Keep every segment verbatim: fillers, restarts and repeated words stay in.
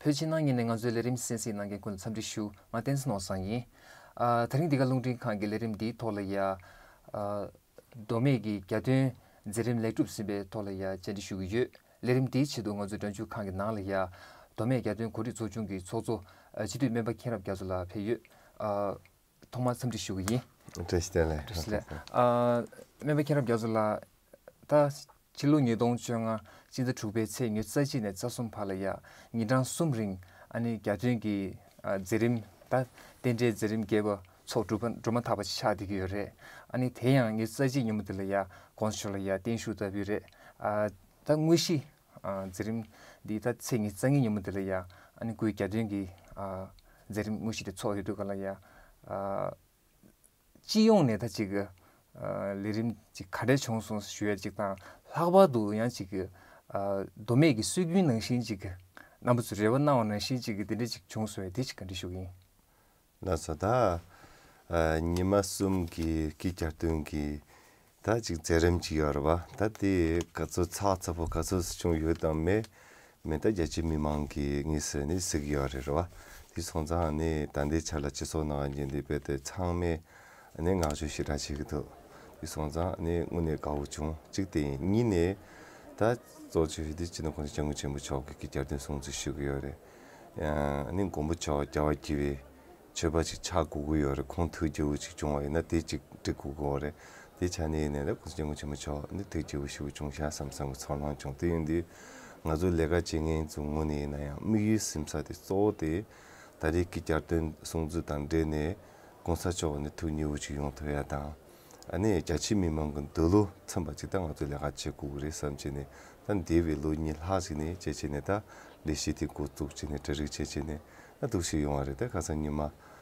བོད་ཕྱི་ནང་གཉིས་ནས་ང་ཚོའི་ལས་རིམ་གསན་གཟིགས་གནང་མཁན་ཀུན་ལ་འཚམས་འདྲི་ཞུ། ང་བསྟན་འཛིན་ནོར་བཟང་ཡིན། ཨ། དེ་རིང་འདི་ག་རླུང་འཕྲིན་ཁང་གི་ལས་རིམ་འདིའི་ཐོག་ལ་ཡ། ཨ། མདོ་སྨད་ཀྱི་གྱ་སྟོན་མཛད་རིམ་ལེགས་གྲུབ་ཟིན་པའི་ཐོག་ལ་ཡ་བཅར་འདྲི་ཞུ་གི་ཡོད། ལས་རིམ་འདིའི་ཆེད་དུ་ང་ཚོའི་སྒྲ་འཇུག་ཁང་གི་ནང་ལ་ཡ། མདོ་སྨད་གྱ་སྟོན་གོ་སྒྲིག་ཚོགས་ཆུང་གི་ཚོགས་གཙོ། ཨ། སྤྱི་འཐུས་སྨན་པ་མཁྱེན་རབ་རྒྱ་མཚོ་ལགས་ཕེབས་ཡོད། ཨ། ཐོག་མར་འཚམས་འདྲི་ཞུ་གི་ཡིན། བཀྲ་ཤིས་བདེ་ལེགས། བཀྲ་ཤིས་བདེ་ལེགས། ཨ། སྨན་པ་མཁྱེན་རབ་རྒྱ་མཚོ་ལགས། ད་ཕྱི་ལོ་ཉིས་སྟོང་བཅོ་ལྔ་སྤྱི་ཟླ་དྲུག་པའི་ཚེས་ཉེར་གཅིག་ནས་རྩ་གསུམ་བར་ལ་ཡ། ཉིན་གྲངས་གསུམ་རིང་ཨ་ནི་གྱ་སྟོན་གྱི། ཨ། མཛད་རིམ། ད་རྟེན་འབྲེལ་མཛད་རིམ་རྒྱས་པ་ཚོགས་གྲུབ་པ་འགྲོ་མ་ཐག་པ་ཆགས་བསྡད་ཀྱི་ཡོད་རེད། ཨ་ནི་དེ་ཡང་ཉེར་གཅིག་ཉིན་མོ་དེ་ལ་ཡ་༸གོང་ས་མཆོག་ལ་ཡ་བརྟན་བཞུགས་བསྟར་བ་རེད། ཨ། ད་དངོས་གཞི། ཨ། མཛད་རིམ་འདི་ད་ཚེས་ཉེར་གཉིས་ཉིན་མོ་དེ་ལ་ཡ་ཨ་ནི་སྐུའི་གྱ་སྟོན་གྱི། ཨ། མཛད་རིམ་དངོས་གཞི་དེ་ཚོགས་ཡོད་དུས་ག་ལ་ཡ། ཨ། སྤྱི་ཡོངས་ནས་ད་ཅིག་ཨ། ལས་རིམ་ཅིག་ག་འདྲ་བྱུང་སོང་ཞུ་ཡ་ཅིག་དང་། ལྷག་པར་དུ་ཡང་ཅིག་ཨ། མདོ་སྨད་ཀྱི་སྲོལ་རྒྱུན་ནང་བཞིན་ཅིག་རྣམ་པ་ཚོས་རེ་བ་གནང་བ་ནང་བཞིན་ཅིག་གི་དེ་འདྲ་ཅིག་བྱུང་སོང་བས། དེ་ཅིག་བཀའ་འདྲི་ཞུ་གི་ཡིན། ལགས་སོ། ད། ཨ། ཉི་མ་གསུམ་གྱི་སྐུའི་གྱ་སྟོན་གྱི་ད་ཅིག་མཛད་རིམ་ཅིག་ཡོད་རེད་བ། ད་དེ་ག་ཚོད་ཚགས་ཚུད་པོ་ག་ཚོད་བྱུང་ཡོད་དམ་མེད། མི་ད་རྒྱ་ཆེ་མི་མང་གིས་དངོས་སུ་ནི་གཟིགས་ཡོད་རེད་རེད་བ། དེ་སོང་ཙང་ནི་ད་ལྟའི་ཆ་ལ་སྤྱི་ཚོགས་ནང་ཉན་དེ་བས་དེ་ཚང་མས་ནི་བསྔགས་བརྗོད་ཞེ་དྲག་བྱེད་ཀྱི་འདུག་དེ་སོང་ཙང་ནི་དངོས་གནས་དགའ་བོ་བྱུང་། གཅིག་དེ་ཡིན། གཉིས་ནས་ད་གཙོ་ཆེ་ཤོས་དེ་སྤྱི་ནོར་༸གོང་ས་༸སྐྱབས་མགོན་ཆེན་པོ་མཆོག་གིས་གྱ་སྟོན་སྲུང་བརྩི་ཞུ་གི་ཡོད་རེད། ནི་མགོན་པོ་མཆོག་རྒྱལ་བ་དགྱེས་པའི་མཆོད་པ་ཅིག་ཆགས་དགོས་ཀྱི་ཡོད་རེད། ཁོང་ཐུགས་དགྱེས་པོ་ཅིག་བྱུང་བ་ཡིན་ན་དེ་ཅིག་འགྲིག་དགོས་ཀྱི་ཡོད་རེད། དེ་ཆ་ནས་ཡིན་ནའི་ལ་༸གོང་ས་༸སྐྱབས་མགོན་ཆེན་པོ་མཆོག་ནི་ཐུགས་དགྱེས་པོ་ཞེ་པོ་བྱུང་ཤག་བསམ་བསམ་གྱི་ཚོར་སྣང་བྱུང་། དེ་ཡིན་དུས་ང་ཚོ་ལས་ཀ་བྱེད་མཁན་ཚོ་ངོས་ནས་ཡིན་ན་ཡང་དམིགས་ཡུལ་ཟིན་ས་དེ་གཙོ་བོ་དེ་ད་རེས་ཀྱི་གྱ་སྟོན་སྲུང་བརྩི་དང་འབྲེལ་ནས་༸གོང་ས་མཆོག་ནི་ཐུགས་མཉེས་པོ་ཅིག་ཡོང་ཐུབ་ཡ་དང་། ཨ་ནི་རྒྱ་ཆེ་མི་མང་གི་འདོད་བློ་ཚིམ་པ་ཅིག་ད་ང་ཚོ་ལས་ཀ་བྱེད་དགོས་ཀྱི་རེད་བསམ་བྱས་ནས། ད་འདས་པའི་ལོ་གཉིས་ལྷག་ཅིག་ནས་བྱས་བྱས་ནས་ད་ལས་གཞི་དེ་འགོ་བཙུགས་བྱས་ནས་གྲ་སྒྲིག་བྱས་བྱས་ནས་ད་འདུག་ཞིག་ཡོང་བ་རེད། ད་ཁ་སང་ཉི་མ་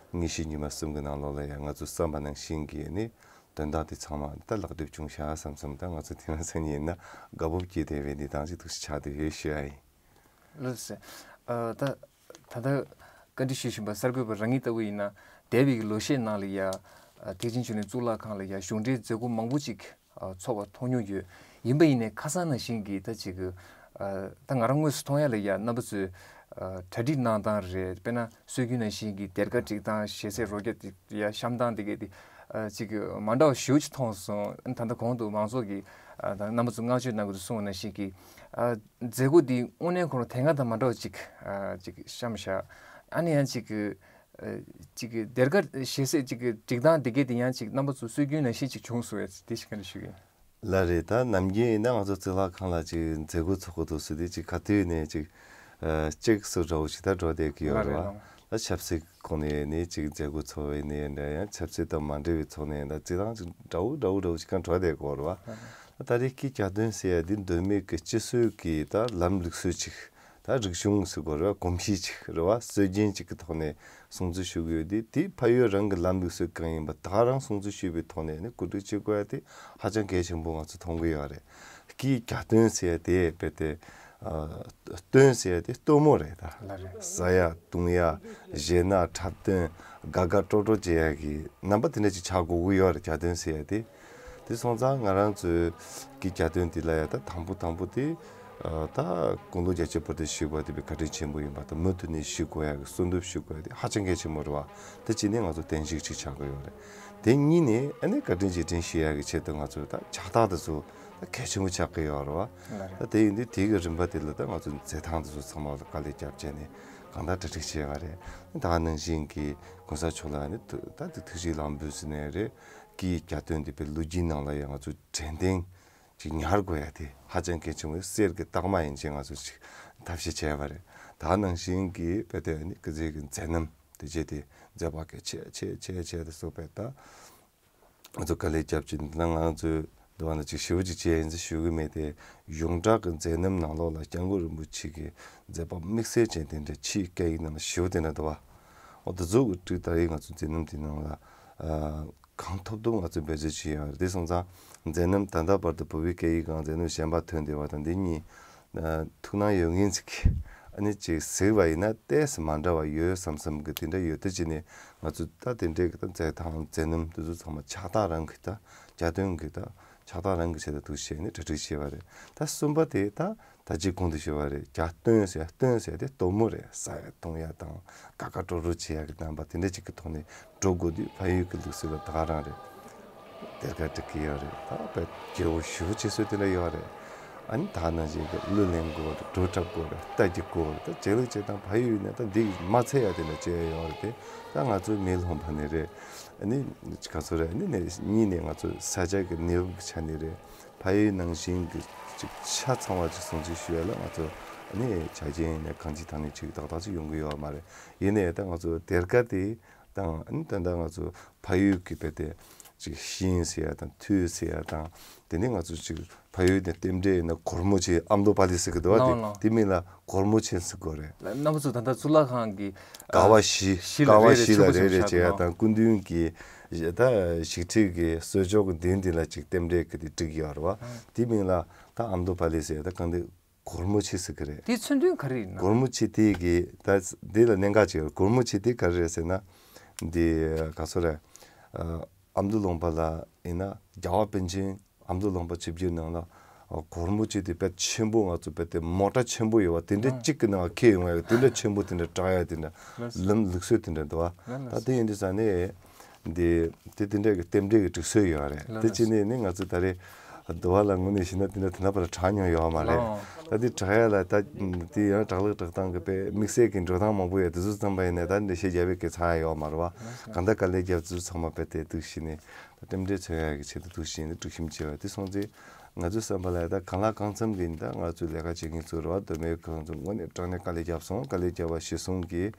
དངོས་གཞི་ཉི་མ་གསུམ་གྱི་ནང་ལོགས་ལ་ཡང་ང་ཚོ་བསམ་པ་ནང་བཞིན་གྱི་ནི་དོན་དག་དེ་ཚང་མ་ད་ལག་འགྲུབ་བྱུང་ཤག་བསམ་བསམ། ད་ང་ཚོ་དེ་རིང་སང་ཉིན་ཡིན་ན་དགའ་སྤོབས་སྐྱེས་བསྡད་པའི་གནས་སྟངས་ཅིག་འདུག་ཞིག་ཆགས་བསྡད་ཡོད་ཞུ་ཡ་ཡིན། ལགས་སོ། ཨ། ད་ད་ལྟ་བཀའ་འདྲི་ཞུས་བཞིན་པ་གསར་འགོད་པ་རང་ཉིད་ལྟ་བུ་ཡིན་ན། འདས་པའི་ལོ་ཤས་ནང་ལ་ཡ། ཨ། ཐེག་ཆེན་ཆོས་གླིང་གཙུག་ལག་ཁང་ལ་ཡ་གཞུང་འབྲེལ་མཛད་སྒོ་མང་པོ་ཅིག་ཨ། ཚོགས་པ་མཐོང་མྱོང་ཡོད། ཡིན་པ་ཡིན་ནའི་ཁ་སང་ནང་བཞིན་གྱི་ད་ཅིག་ཨ། ད་ང་རང་དངོས་སུ་མཐོང་ཡ་ལ་ཡ་རྣམ་པ་ཚོས། ཨ། གྲ་སྒྲིག་གནང་སྟངས་རེད། དཔེར་ན་སྲོལ་རྒྱུན་ནང་བཞིན་གྱི་སྡེར་ཁ་སྒྲིག་སྟངས། ཞལ་ཟས་རོ་བརྒྱ་དེ་ཡ་བཤམས་སྟངས་དེ་གས་དེ། ཨ། ཅིག་མ་འདྲ་བ་ཞེ་པོ་ཅིག་མཐོང་སོང་། ཨ་ནི་ད་ལྟ་གོང་དུ་མང་ཚོགས་ཀྱིས། ཨ། ད་རྣམ་པ་ཚོ་བསྔགས་བརྗོད་གནང་གི་འདུག་གསུངས་པ་ནང་བཞིན་གྱི། ཨ། མཛད་སྒོ་འདི་དངོས་གནས་ཁོ་རང་དེ་སྔ་དང་མ་འདྲ་བ་ཅིག་ཨ། ཅིག་བཤམས་བཞག་ཨ་ནི་ཡང་ཅིག་ཨ། ཅིག་སྡེར་ཁ་ཞལ་ཟས་ཅིག་སྒྲིག་སྟངས་དེ་གས་དེ་ཡང་ཅིག་རྣམ་པ་ཚོ་སྲོལ་རྒྱུན་ནང་བཞིན་ཅིག་བྱུང་སོང་བས། དེ་ཞིག་ག་འདྲ་ཞུ་གི་ཡིན། ལགས་རེད། ད་ནམ་རྒྱུན་ཡིན་ན་ང་ཚོ་གཙུག་ལག་ཁང་ལ་ཅིག་མཛད་སྒོ་ཚོགས་གི་འདུག་ཟེར་དུས་ཅིག་ག་དུས་ནས་ཅིག་ཨ། གཅིག་སུ་འདྲ་བོ་ཞིག་ད་འགྲོ་བསྡད་ཀྱི་ཡོད་རེད་བ། ལགས་རེད། ད་ཆབ་སྲིད་ཁོངས་ནས་ནི་ཅིག་མཛད་སྒོ་ཚོགས་པའི་ནི་འདྲ། ཡང་ཆབ་སྲིད་དང་མ་འབྲེལ་བའི་ཚོགས་ནས་ད་རྩི་སྟངས་ཅིག་འདྲ་བོ་འདྲ་བོ་འདྲ་བོ་ཞིག་གང་འགྲོ་བསྡད་ཀྱི་ཡོད་རེད་བ། ད་རེས་ཀྱི་གྱ་སྟོན་ཟེར་ཡ་འདི་མདོ་སྨད་ཀྱི་སྤྱི་སྲོལ་གྱི་ད་ལམ་ལུགས་སྲོལ་ཅིག་ད་རིག་གཞུང་ཟེར་དགོས་རེད་བ། གོམས་གཤིས་ཅིག་རེད་བ། སྲོལ་རྒྱུན་ཅིག་གི་ཐོག་ནས་སྲུང་བརྩི་ཞུ་གི་ཡོད་དེ། དེ་ཕ་ཡུལ་རང་གི་ལམ་ལུགས་སྲོལ་གང་ཡིན་པ་ད་ག་རང་སྲུང་བརྩི་ཞུས་པའི་ཐོག་ནས་ནི་གོ་སྒྲིག་བྱེད་དགོས་ཡ་དེ་ཧ་ཅང་གལ་ཆེན་པོ་ང་ཚོ་མཐོང་གི་ཡོད་རེད། ཀྱི་གྱ་སྟོན་ཟེར་ཡ་དེ་རྦད་དེ། ཨ། སྟོན་ཟེར་ཡ་དེ་སྟོན་མོ་རེད་ད། ལགས་རེད། ཟ་ཡ་བཏུང་ཡ། བཞེས་སྣང་འཁྲབ་སྟོན། དགའ་དགའ་སྤྲོ་སྤྲོ་བྱེད་ཡ་གི་རྣམ་པ་དེ་འདྲ་ཅིག་ཆགས་དགོས་ཀྱི་ཡོད་རེད། གྱ་སྟོན་ཟེར་ཡ་དེ། དེ་སོང་ཙང་ང་རང་ཚོའི་གི་གྱ་སྟོན་དེ་ལ་ཡ་ད་དང་པོ་དང་པོ་དེ། ཨ། ད་དགུང་ལོ་བརྒྱད་ཅུ་བར་དུ་བཞུགས་པ་དེ་དཔེ་བཀའ་དྲིན་ཆེན་པོ་ཡིན་པ་དང་། མུ་མཐུད་ནས་བཞུགས་དགོས་ཡ་གི་གསོལ་འདེབས་ཞུ་དགོས་ཡ་དེ་ཧ་ཅང་གལ་ཆེན་པོ་རེད་བ། དེ་གཅིག་ནས་ང་ཚོ་བརྟན་བཞུགས་ཅིག་ཆགས་ཀྱི་ཡོད་རེད། དེ་གཉིས་ནས་ཨ་ནི་བཀའ་དྲིན་རྗེས་དྲན་ཞུ་ཡ་གི་ཆེད་དུ་ང་ཚོ་ད་ཕྱག་རྟགས་དེ་ཚོ་ད་གལ་ཆེན་པོ་ཆགས་ཀྱི་ཡོད་རེད་བ། ད་དེ་ཡིན་དུས་དེ་གི་རིམ་པ་དེ་ལ་ད་ང་ཚོ་མཛད་ཐང་དེ་ཚོ་ཚང་མ་ལ་དཀའ་ལས་རྒྱབ་བྱས་ནས་གང་ལྟར་གྲ་སྒྲིག་བྱས་པ་རེད། ད་ནང་བཞིན་གྱི་གོང་ས་མཆོག་ལ་ནི་ད་ཐུགས་རྗེ་ལམ་འབུལ་ཟེར་ནའི་རེད། ཀྱི་གྱ་སྟོན་དེ་དཔེ་ལོ་རྒྱུས་ནང་ལ་ཡང་ང་ཚོ་དྲན་རྟེན་ཅིག་ཉར་དགོས་ཡ་དེ་ཧ་ཅང་གལ་ཆེན་པོ། གསེར་གྱི་རྟགས་མ་ཡིན་ཅེས་ང་ཚོ་ཅིག་ཐབས་ཤེས་བྱས་པ་རེད། ད་ནང་བཞིན་གྱི་དཔེ་དེ་ནི་སྐུ་ཚེ་གི་མཛད་རྣམ་དེ་བྱས་ཏེ་མཛད་པ་གལ་ཆེ་ཆེ་ཆེ་ཆེ་དེ་སོགས་པའི་ད་ང་ཚོ་དཀའ་ལས་རྒྱབ་ཀྱི་འདི་ན་ང་ཚོས་འདི་བ་ན་ཅིག་ཞེ་པོ་ཅིག་བྱས་ཡིན་ཟེར་ཞུ་གི་མེད་དེ། ཡོངས་གྲགས་ཀྱི་མཛད་རྣམ་ནང་ལོགས་ལ་སྐྱབས་མགོན་རིན་པོ་ཆེ་གི་མཛད་པ་དམིགས་བསལ་ཅན་དེ་འདྲ་ཕྱིའི་སྐད་ཡིག་ནང་ལ་ཞེ་པོ་དེ་འདྲ་འདུག་བ། འོ་དེ་ཚོ་གི་ད་རེས་ང་ཚོ་མཛད་རྣམ་དེ་ནང་ལ། ཨ། གང་ཐུབ་ཐུབ་ང་ཚོས་འབད་རྩོལ་བྱས་ཡོད་རེད། དེ་སོང་ཙང་མཛད་རྣམ་ད་ལྟ་བར་དུ་བོད་པའི་སྐད་ཡིག་སྒང་མཛད་རྣམ་གཞན་པ་ཐོན་བསྡད་པ་དང་འདི་གཉིས། ཨ། ཐུགས་སྣང་ཡོད་མཁན་ཅིག་གིས་ཨ་ནི་ཅིག་གཟིགས་པ་ཡིན་ན་ཏོག་ཙམ་མ་འདྲ་བ་ཡོད་བསམ་བསམ་གི་དེ་འདྲ་ཡོད། དེ་བྱས་ནས་ང་ཚོ་ད་དེ་འདྲའི་གི་ད་མཛད་ཐང་མཛད་རྣམ་དེ་ཚོ་ཚང་མ་ཕྱག་རྟགས་རང་གི་ད་གྱ་སྟོན་གི་ད་ ཕྱག་རྟགས་རང་གི་ཆེད་དུ་འདུག་བྱས་ནས་གྲ་སྒྲིག་བྱས་པ་རེད། ད་གསུམ་པ་དེ་ད་ད་ཅི་གོང་དུ་ཞུས་པ་རེད། རྒྱ་སྟོན་ཟེར་ཡ། སྟོན་ཟེར་ཡ་དེ་སྟོན་མོ་རེད། ས་ཡ་གཏོང་ཡ་དང་དགའ་དགའ་སྤྲོ་སྤྲོ་བྱེད་ཡ་གི་རྣམ་པ་དེ་འདྲ་ཅིག་གི་ཐོག་ནས་འགྲོ་དགོས་དུས། ཕ་ཡུལ་གྱི་ལུགས་སྲོལ་ལ་ད་ག་རང་རེད། སྡེར་ཁ་སྒྲིག་གི་ཡོད་རེད། ད་དཔེ་རྒྱལ་པོ་ཞེ་པོ་བྱེད་སྲོལ་དེ་འདྲ་ཡོད་རེད། ཨ་ནི་ད་ནང་བཞིན་གྱི་གླུ་ལེན་དགོས་རེད། བྲོ་འཁྲབ་དགོས་རེད། རྟ་རྒྱུག་དགོས་རེད། ད་རྒྱལ་ལུགས་སྤྱིར་བཏང་ཕ་ཡུལ་ནས་ད་འདི་མ་ཚད་ཡ་དེ་འདྲ་བྱས་ཡོད་རེད་དེ། ད་ང་ཚོ་མེ་ལོང་པ་ནས་རེད། ཨ་ནི་ག་ཚོད་རེད། ཨ་ནི་ནས་གཉིས་ནས་ང་ཚོ་ས་ཆ་གི་གནས་བབ་ཀྱི་ཆ་ནས་རེད། ཕ་ཡུལ་ནང་བཞིན་གྱི་ཅིག་ཆ་ཚང་བ་ཅིག་སྲུང་བརྩི་ཞུ་ཡ་ལ་ང་ཚོ་ཨ་ནི་ཆ་རྐྱེན་ནས་གང་ཅི་ཐང་ནས་ཅིག་ཏག་ཏག་ཅིག་ཡོང་གི་ཡོད་མ་རེད། ཡིན་ནའི་ད་ང་ཚོ་སྡེར་ཁ་དེ་དང་། ཨ་ནི་ད་ལྟ་ང་ཚོ་ཕ་ཡུལ་གྱི་དཔེ་དེ་ཅིག་ཤིང་ཟེར་ཡ་དང་ཐུད་ཟེར་ཡ་དང་། དེ་ནས་ང་ཚོ་ཅིག་ཕ་ཡུལ་དེ་རྟེན་འབྲེལ་ཡིན་ན་སྒོར་མོ་ཆེ། ཨམ་དོ་པ་ལི་ཟེར་གི་འདུག་བ། དེ་ལགས་ལགས། དེ་མིང་ལ་སྒོར་མོ་ཆེ་ཟེར་གོ་རེད། རྣམ་པ་ཚོ་ད་ལྟ་གཙུག་ལག་ཁང་གི་ཀ་བ་བཞི། བཞི་ལ་ཀ་བ་རེ་རེ་བཞི་ལ་ཆོས་གོས་རེ་རེ་ཆེན་པོ་བྱེད་ཡ་ཆེན་པོ་དང་། སྐུ་མདུན་གྱི་ད་ཞིག་ཁྲི་གི་གསོལ་ལྕོག་གི་མདུན་དེ་ལ་ཅིག་རྟེན་འབྲེལ་གྱི་དེ་བསྒྲིགས་ཡོད་རེད་བ། དེ་མིང་ལ་ད་ཨམ་དོ་པ་ལི་ཟེར་ཡ། ད་གང་དེ་སྒོར་མོ་ཆེ་ཟེར་གི་རེད། དེའི་མཚོན་དོན་ག་རེ་ཡིན་ན། སྒོར་མོ་ཆེ་དེ་གི་ད་དེ་ལ་གནད་འགག་ཅིག་ཡོད། སྒོར་མོ་ཆེ་དེ་ག་རེ་རེད་ཟེར་ན། འདི་ག་ཚོད་རེད། ཨ་ཨ་མདོ་ལུང་པ་ལ་ཡིན་ན། རྒྱལ་བ་པཎ་ཆེན་ཨ་མདོ་ལུང་པ་ཆིབས་བསྒྱུར་གནང་ལ། ཨ་སྒོར་མོ་ཆེ་དེ་དཔེ་ཆེན་པོ། ང་ཚོ་དཔེ་དེ་མོ་ཊ་ཆེན་པོ་ཡོད་བ། དེ་འདྲ་གཅིག་གི་ནང་ཁེལ་ཡོང་བ་ཡོད། དེ་འདྲ་ཆེན་པོ། དེ་འདྲ་བཀྲ་ཡ། དེ་འདྲ་ལམ་ལུགས་སྲོལ་དེ་འདྲ་འདུག་བ། ད་དེ་ཡིན་དུས་ཙང་ནས། འདི་དེ་དེ་འདྲ་གི་རྟེན་འབྲེལ་གྱི་སྒྲིག་སྲོལ་ཡོད་རེད། དེ་བྱས་ནས་ནི་ང་ཚོ་ད་རེས་འདི་བ་ལ་དངོས་གནས་བཤད་ན་དེ་འདྲ་དེ་འདྲ་བར་གྲགས་མྱོང་ཡོད་མ་རེད། ད་དེ་གྲགས་ཡ་ལ་ད་དེ་ཡང་གྲགས་ལུགས་གྲགས་སྟངས་ཀྱི་དཔེ་དམིགས་བསལ་གྱི་འགྲོ་སྟངས་མང་པོ་ཡོད། དེ་ཚོ་ཙམ་པ་ཡིན་ནའི་ད་འདི་བཤད་རྒྱ་བའི་སྐད་ཚང་ཡ་ཡོད་མ་རེད་བ། གང་ལྟར་དཀའ་ལས་རྒྱབ་ཚུལ་ཚང་མ་དཔེ་དེ་འདུག་བྱས་ནས་ད་རྟེན་འབྲེལ་མཚོན་ཡ་གི་ཆེད་དུ་འདུག་བྱས་ནས་སྒྲིག་ཁྲིམས་བྱས་པ་དེ་སོང་ཚེ། ང་ཚོའི་བསམ་པ་ལ་ད་གང་ལ་གང་འཚམ་གྱི་ད་ང་ཚོའི་ལས་ཀ་བྱེད་མཁན་ཚོ་རེད་བ། མདོ་སྨད་ཁང་ཚོ་དངོས་གནས་དྲང་གནས་དཀའ་ལས་བརྒྱབ་སོང་། དཀའ་ལས་བརྒྱབ་པ་གཞིར་བཟུང་གིས་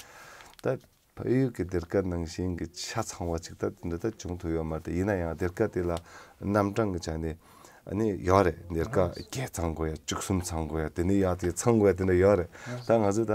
ད། ཕ་ཡུལ་གྱི་སྡེར་ཁ་ནང་བཞིན་གྱི་ཆ་ཚང་བ་ཅིག་ད་དེ་འདྲ་ད་བྱུང་ཐུབ་ཡོད་མ་རེད། ཡིན་ན་ཡང་སྡེར་ཁ་དེ་ལ་རྣམ་གྲངས་ཀྱི་ཆ་ནས་ཨ་ནི་ཡོད་རེད། སྡེར་ཁ་བརྒྱད་ཚང་དགོས་ཡ། བཅུ་གསུམ་ཚང་དགོས་ཡ། དེ་ནས་ཡར་དེ་ཚང་དགོས་ཡ། དེ་འདྲ་ཡོད་རེད། ད་ང་ཚོས་ད་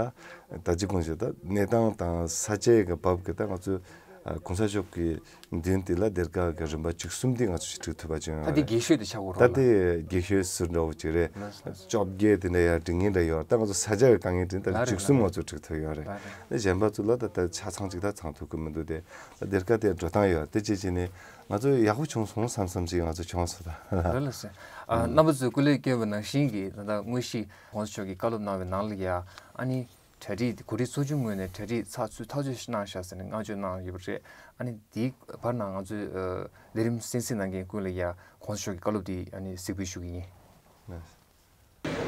ད་ཅི་གོང་ཞུས་ད་གནས་སྟངས་དང་ས་ཆའི་གི་བབ་ཀྱི་ད་ང་ཚོས་ཨ་གོང་ས་མཆོག་གི་མདུན་དེ་ལ་སྡེར་ཁ་གི་རིམ་པ་བཅུ་གསུམ་དེ་ང་ཚོས་ཞིག་སྒྲིག་ཐུབ་པ་བྱུང་ཡོད་རེད། ད་དེ་རྒྱས་ཤོས་དེ་ཆགས་དགོས་རེད། ད་དེ་རྒྱས་ཤོས་ཟུར་འདྲ་བོ་ཅིག་རེད། བཅོ་བརྒྱད་དེ་འདྲ་ཡར་སྒྲིག་མཁན་འདྲ་ཡོད། ད་ང་ཚོ་ས་ཆ་གི་དཀའ་ངལ་དྲན་ད་ལ་ལ་རེད། བཅུ་གསུམ་ལ་ང་ཚོ་སྒྲིག་ཐུབ་ཡོད་རེད། ལ་རེད། ད་གཞན་པ་ཚོ་ལ་ད་ད་ཆ་ཚང་ཅིག་ད་ཚང་ཐུབ་ཀྱི་མི་འདུག་དེ་ད་སྡེར་ཁ་དེ་འགྲོ་སྟངས་ཡོད། དེ་བྱས་བྱས་ནས་ང་ཚོ་ཡག་པོ་བྱུང་སོང་བསམ་བསམ་ཅིག་ང་ཚོ་བྱུང་སོང་ད། ལ་ལ་སེ། ཨ་རྣམ་པ་ཚོས་སྐུ་ལས་བསྐྱོན་པ་ནང་བཞིན་གྱི་ད་ལྟ་དངོས་གཞི་གོང་ས་མཆོག་གིས་བཀའ་སློབ་གནང་བའི་ནང་ལ་ཡ། ཨ་ནི་གྲ་སྒྲིག་གོ་སྒྲིག་ཚོགས་ཆུང་ངོས་ནས་གྲ་སྒྲིག་ཚགས་ཚུད་ཐག་ཆོད་གནང་བཞག་ཟེར་ནས་བསྔགས་བརྗོད་གནང་ཡོད་པ་རེད། ཨ་ནི་དེའི་བར་ན་ང་ཚོས་ཨ་ལས་རིམ་གསན་གཟིགས་གནང་མཁན་ཀུན་ལ་ཡ་གོང་ས་མཆོག་གི་བཀའ་སློབ་དེ་ཨ་ནི་གཟིགས་འབུལ་ཞུ་གི་ཡིན།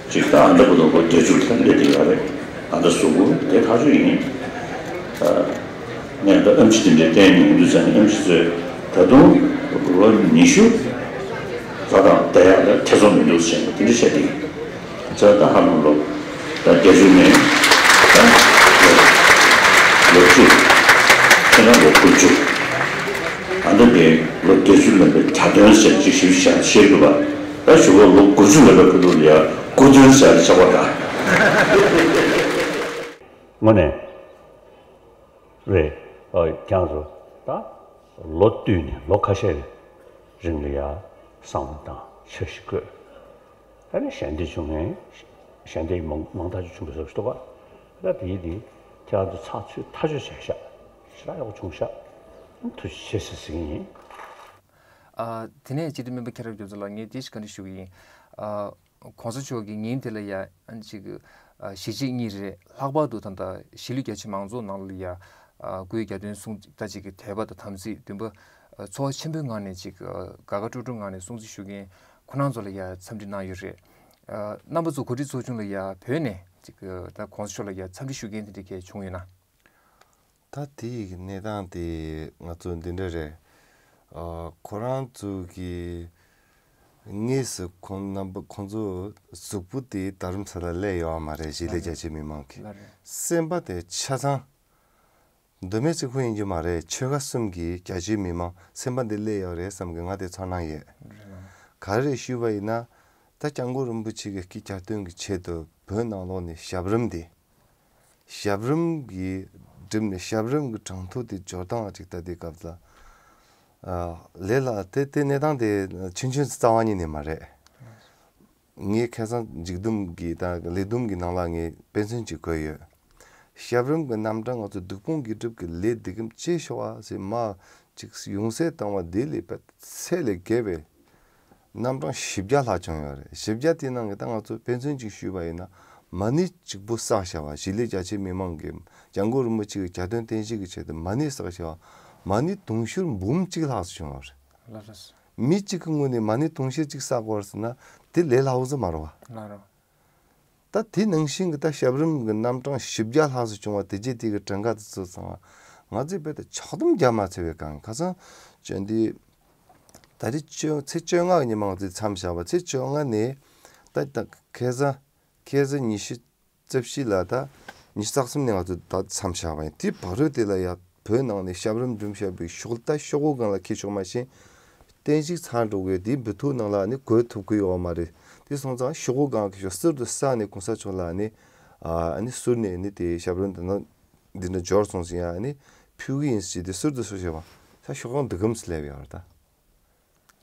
ཅིག་ད་ཨ་འདྲ་པོ་ལོ་གོ་བདེ་ཚུལ་ལ་ལས་དེ་ཡོད་རེད། ཨ་འདྲ་གཟུགས་པོ་དེ་ཐག་ཆོད་ཡིན། ཨ་ངས་ད་ཨེམ་ཆི་དེ་འདྲའི་བསྟན་ཡོང་དུས་ཙང་ནས་ཨེམ་ཆི་ཚོས་ད་དུང་ལོ་ཉི་ཤུ་ལྷག་དང་བསྡད་ཡག་ལ་ཐེ་ཚོམ་མི་འདུག་ཟེར་ནས་དེ་འདྲ་བཤད་དེ། ཙང་ད་ཧ་ལམ་ལོ་ད་བརྒྱད་ཅུ་ནས་ད་ལོ་བཅུ། ཁྱེད་རང་ལོ་དགུ་བཅུ། ཨ་འདྲ་དེ་ལོ་བརྒྱད་ཅུ་ལོན་པའི་གྱ་སྟོན་ཟེར་ཅིག་ཞིབ་བཤད་བཤད་འདུག་པ། ད་ཞུ་བ་ལོ་དགུ་བཅུ་ལོན་པའི་ཁུ་ཐུག་ལ་ཡ་དགུ་སྟོན་ཟེར་ཆགས་པ་འདྲ། དངོས་གནས་རེད། ཨ་ཁྱེད་རང་ཚོ་ད་ལོ་བསྟུད་ནས་ལོ་ཁ་ཤས་རིང་ལ་ཡ་བསམ་བློ་བཏང་། འཆར་གཞི་བཀོད། ད་ནི་ཞལ་འདེབས་བྱུང་ནས་ཞལ་འདེབས་མང་མང་ཐག་ཆོད་བྱུང་བའི་བཟོ་ཞིག་འདུག་ག་ད་དེ་ཡིན་དེ་ཁྱེད་རང་ཚོ་ཚགས་ཚུད་ཐག་ཆོད་བྱས་ཤག་ཞེ་དྲག་ཡག་པོ་བྱུང་ཤག་ཐུགས་རྗེ་ཆེ་ཟེར་ཟིན་ཡིན། ཨ་དེ་ནས་སྤྱི་འཐུས་མེམ་བར་ཁྱེད་རང་རྒྱ་མཚོ་ལགས། ངས་དེ་ཞིག་བཀའ་འདྲི་ཞུ་གི་ཡིན། ཨ་གོང་ས་མཆོག་གིས་ཉིན་དེ་ལ་ཡ་ཨ་ཅིག་ཨ་གཞིས་བྱེས་གཉིས་རེད། ལྷག་པར་དུ་ད་ལྟ་གཞིས་ལུས་རྒྱ་ཆེ་མང་ཚོགས་ནང་ལ་ཡ་ཨ་སྐུའི་གྱ་སྟོན་སྲུང་ད་ཅིག་གི་དད་པ་དང་དམ་ཚིག་འདུན་པ་ཨ་ཚོར་བ་ཆེན་པོའི་ངང་ནས་ཅིག་ཨ་དགའ་དགའ་སྤྲོ་སྤྲོའི་ངང་ནས་སྲུང་བརྩི་ཞུ་མཁན་ཁོ་རང་ཚོ་ལ་ཡ་འཚམས་འདྲི་གནང་ཡོད་རེད། ཨ་རྣམ་པ་ཚོ་གོ་སྒྲིག་ཚོགས་ཆུང་ལ་ཡ་བོད་ནས་ཅིག་ཨ་ད་གོང་ས་མཆོག་ལ་ཡ་འཚམས་འདྲི་ཞུ་མཁན་དེ་འདྲ་གས་བྱུང་ཡོད་ན། ད་དེ་ཡི་གནས་སྟངས་དེ་ང་ཚོ་འདི་འདྲ་རེད། ཨ་ཁོ་རང་ཚོ་གི་དངོས་སུ་ཁོང་རྣམ་པ་ཁོང་ཚོ་གཟུགས་པོ་དེ་རྡ་རམ་ས་ལ་སླེབས་ཡོད་མ་རེད། གཞིས་ལུས་རྒྱ་ཆེ་མི་མང་གི་ལ་རེད། སེམས་པ་དེ་ཆ་ཚང་། མདོ་སྨད་ཅིག་པུ་ཡིན་རྒྱུ་མ་རེད། ཆོལ་ཁ་གསུམ་གྱི་རྒྱ་ཆེའི་མི་མང་སེམས་པ་འདི་སླེབས་ཡོད་རེད་བསམ་གི་ང་དེ་ཚོར་སྣང་ཡོད། རེད་ལ། ག་རེ་ཞུས་པ་ཡིན་ན། ད་སྐྱབས་མགོན་རིན་པོ་ཆེ་གི་སྐུའི་གྱ་སྟོན་གྱི་ཆེད་དུ་བོད་ནང་ལོགས་ནས་ཞབས་རིམ་དེ། ཞབས་རིམ་གྱི་འགྲིམ་ནས་ཞབས་རིམ་གྱི་གྲངས་ཐོ་དེ་འབྱོར་སྟངས་ཅིག་ད་དེ་སྐབས་ལ། ཨ་ལས་ལ་དེ་དེ་གནས་སྟངས་དེ་ཆུང་ཆུང་རྩ་བ་ཉིད་ནས་མ་རེད། ངས་ཁ་སང་མཇུག་བསྡོམས་ཀྱི་དང་ལས་བསྡོམས་ཀྱི་ནང་ལ་ངས་དཔེ་མཚོན་ཅིག་བཀོད་ཡོད། ཞབས་རིམ་གྱི་རྣམ་གྲངས་ང་ཚོ་བདུད་དཔུང་དགེ་སྒྲུབ་ཀྱི་ལས་འདི་གམ་ཅེས་ཤོག་ཨ་ཟེར་མ་ཅིག་ཡོང་སའི་བཏང་བ་དེ་ལས་པ་ཚད་ལས་བརྒལ་བའི་ རྣམ་གྲངས་བཞི་བརྒྱ་ལྷག་བྱུང་ཡོད་རེད། བཞི་བརྒྱ་དེའི་ནང་གི་ད་ང་ཚོ་དཔེ་མཚོན་ཅིག་ཞུས་པ་ཡིན་ན། མ་ཎི་གཅིག་པུ་བསགས་བྱ་བ། གཞིས་ལུས་རྒྱ་ཆེ་མི་མང་གིས་སྐྱབས་མགོན་རིན་པོ་ཆེ་གི་གྱ་སྟོན་རྟེན་གཞི་གི་ཆེད་དུ་མ་ཎི་བསགས་བྱ་བ། མ་ཎི་དུང་ཕྱུར་འབུམ་གཅིག་ལྷག་ཙམ་བྱུང་ཡོད་རེད། ལགས་རེད། མི་གཅིག་གི་ངོས་ནས་མ་ཎི་དུང་ཕྱུར་གཅིག་བསགས་དགོས་ཟེར་ན་དེ་ལས་སླ་བོ་ཟིག་མ་རེད་བ། ལགས་རེད། ད་དེ་ནང་བཞིན་གྱི་ད་ཞབས་རིམ་གྱི་རྣམ་གྲངས་བཞི་བརྒྱ་ལྷག་ཙམ་བྱུང་བ་དེ་རྗེས་དེ་གི་གྲངས་ཀ་དེ་ཚོ་ཚང་བ། ང་ཚོས་རྦད་དེ་ཆག་སྡོམ་རྒྱག་མ་ཚར་བའི་སྒང་། ཁ་སང་བཅོ་ལྔ་དེ། ད་རེས་བཅོ་ཚེས་བཅོ་ལྔ་གི་ཉི་མ་ང་ཚོས་མཚམས་བཞག་པ། ཚེས་བཅོ་ལྔ་ནས་ད་ད་ཁ་སང་ཁ་སང་ཉི་ཤུ་རྩ་བཞི་ལ་ད་ཉི་ཤུ་རྩ་གསུམ་ནས་ང་ཚོ་ད་མཚམས་བཞག་པ་ཡིན། དེའི་བར་དུ་དེ་ལ་ཡ་བོད་ནང་ནས་ཞབས་རིམ་བསྒྲུབས་བཞག་པའི་ཤོག་ད་ཤོག་གུ་སྒང་ལ་འཁྱེར་ཆོག་མ་ཤེས། རྟེན་གཞི་ཚར་འགྲོ་གི། དེའི་འབུལ་ཐུག་ནང་ལ་ནི་འགོད་ཐུབ་ཀྱི་ཡོད་མ་རེད། དེ་སོང་ཙང་ཤོག་གུ་སྒང་གི་ཤོག་ཟུར་དུ་བསགས་ནས་གོང་ས་མཆོག་ལ་ནི་ཨ་ནི་ཟུར་ནས་ནི་དེ་ཞབས་རིམ་དེ་ནང་འདི་འདྲ་འབྱོར་སོང་ཟིན་ཡ་ནི་ཕུལ་གི་ཡིན་ཟེར་དེ་ཟུར་དུ་སོ་བྱས་པ། ས་ཤོག་ཁང་འདི་གམ་སི་ལེབ་ཡོད་རེད་ད།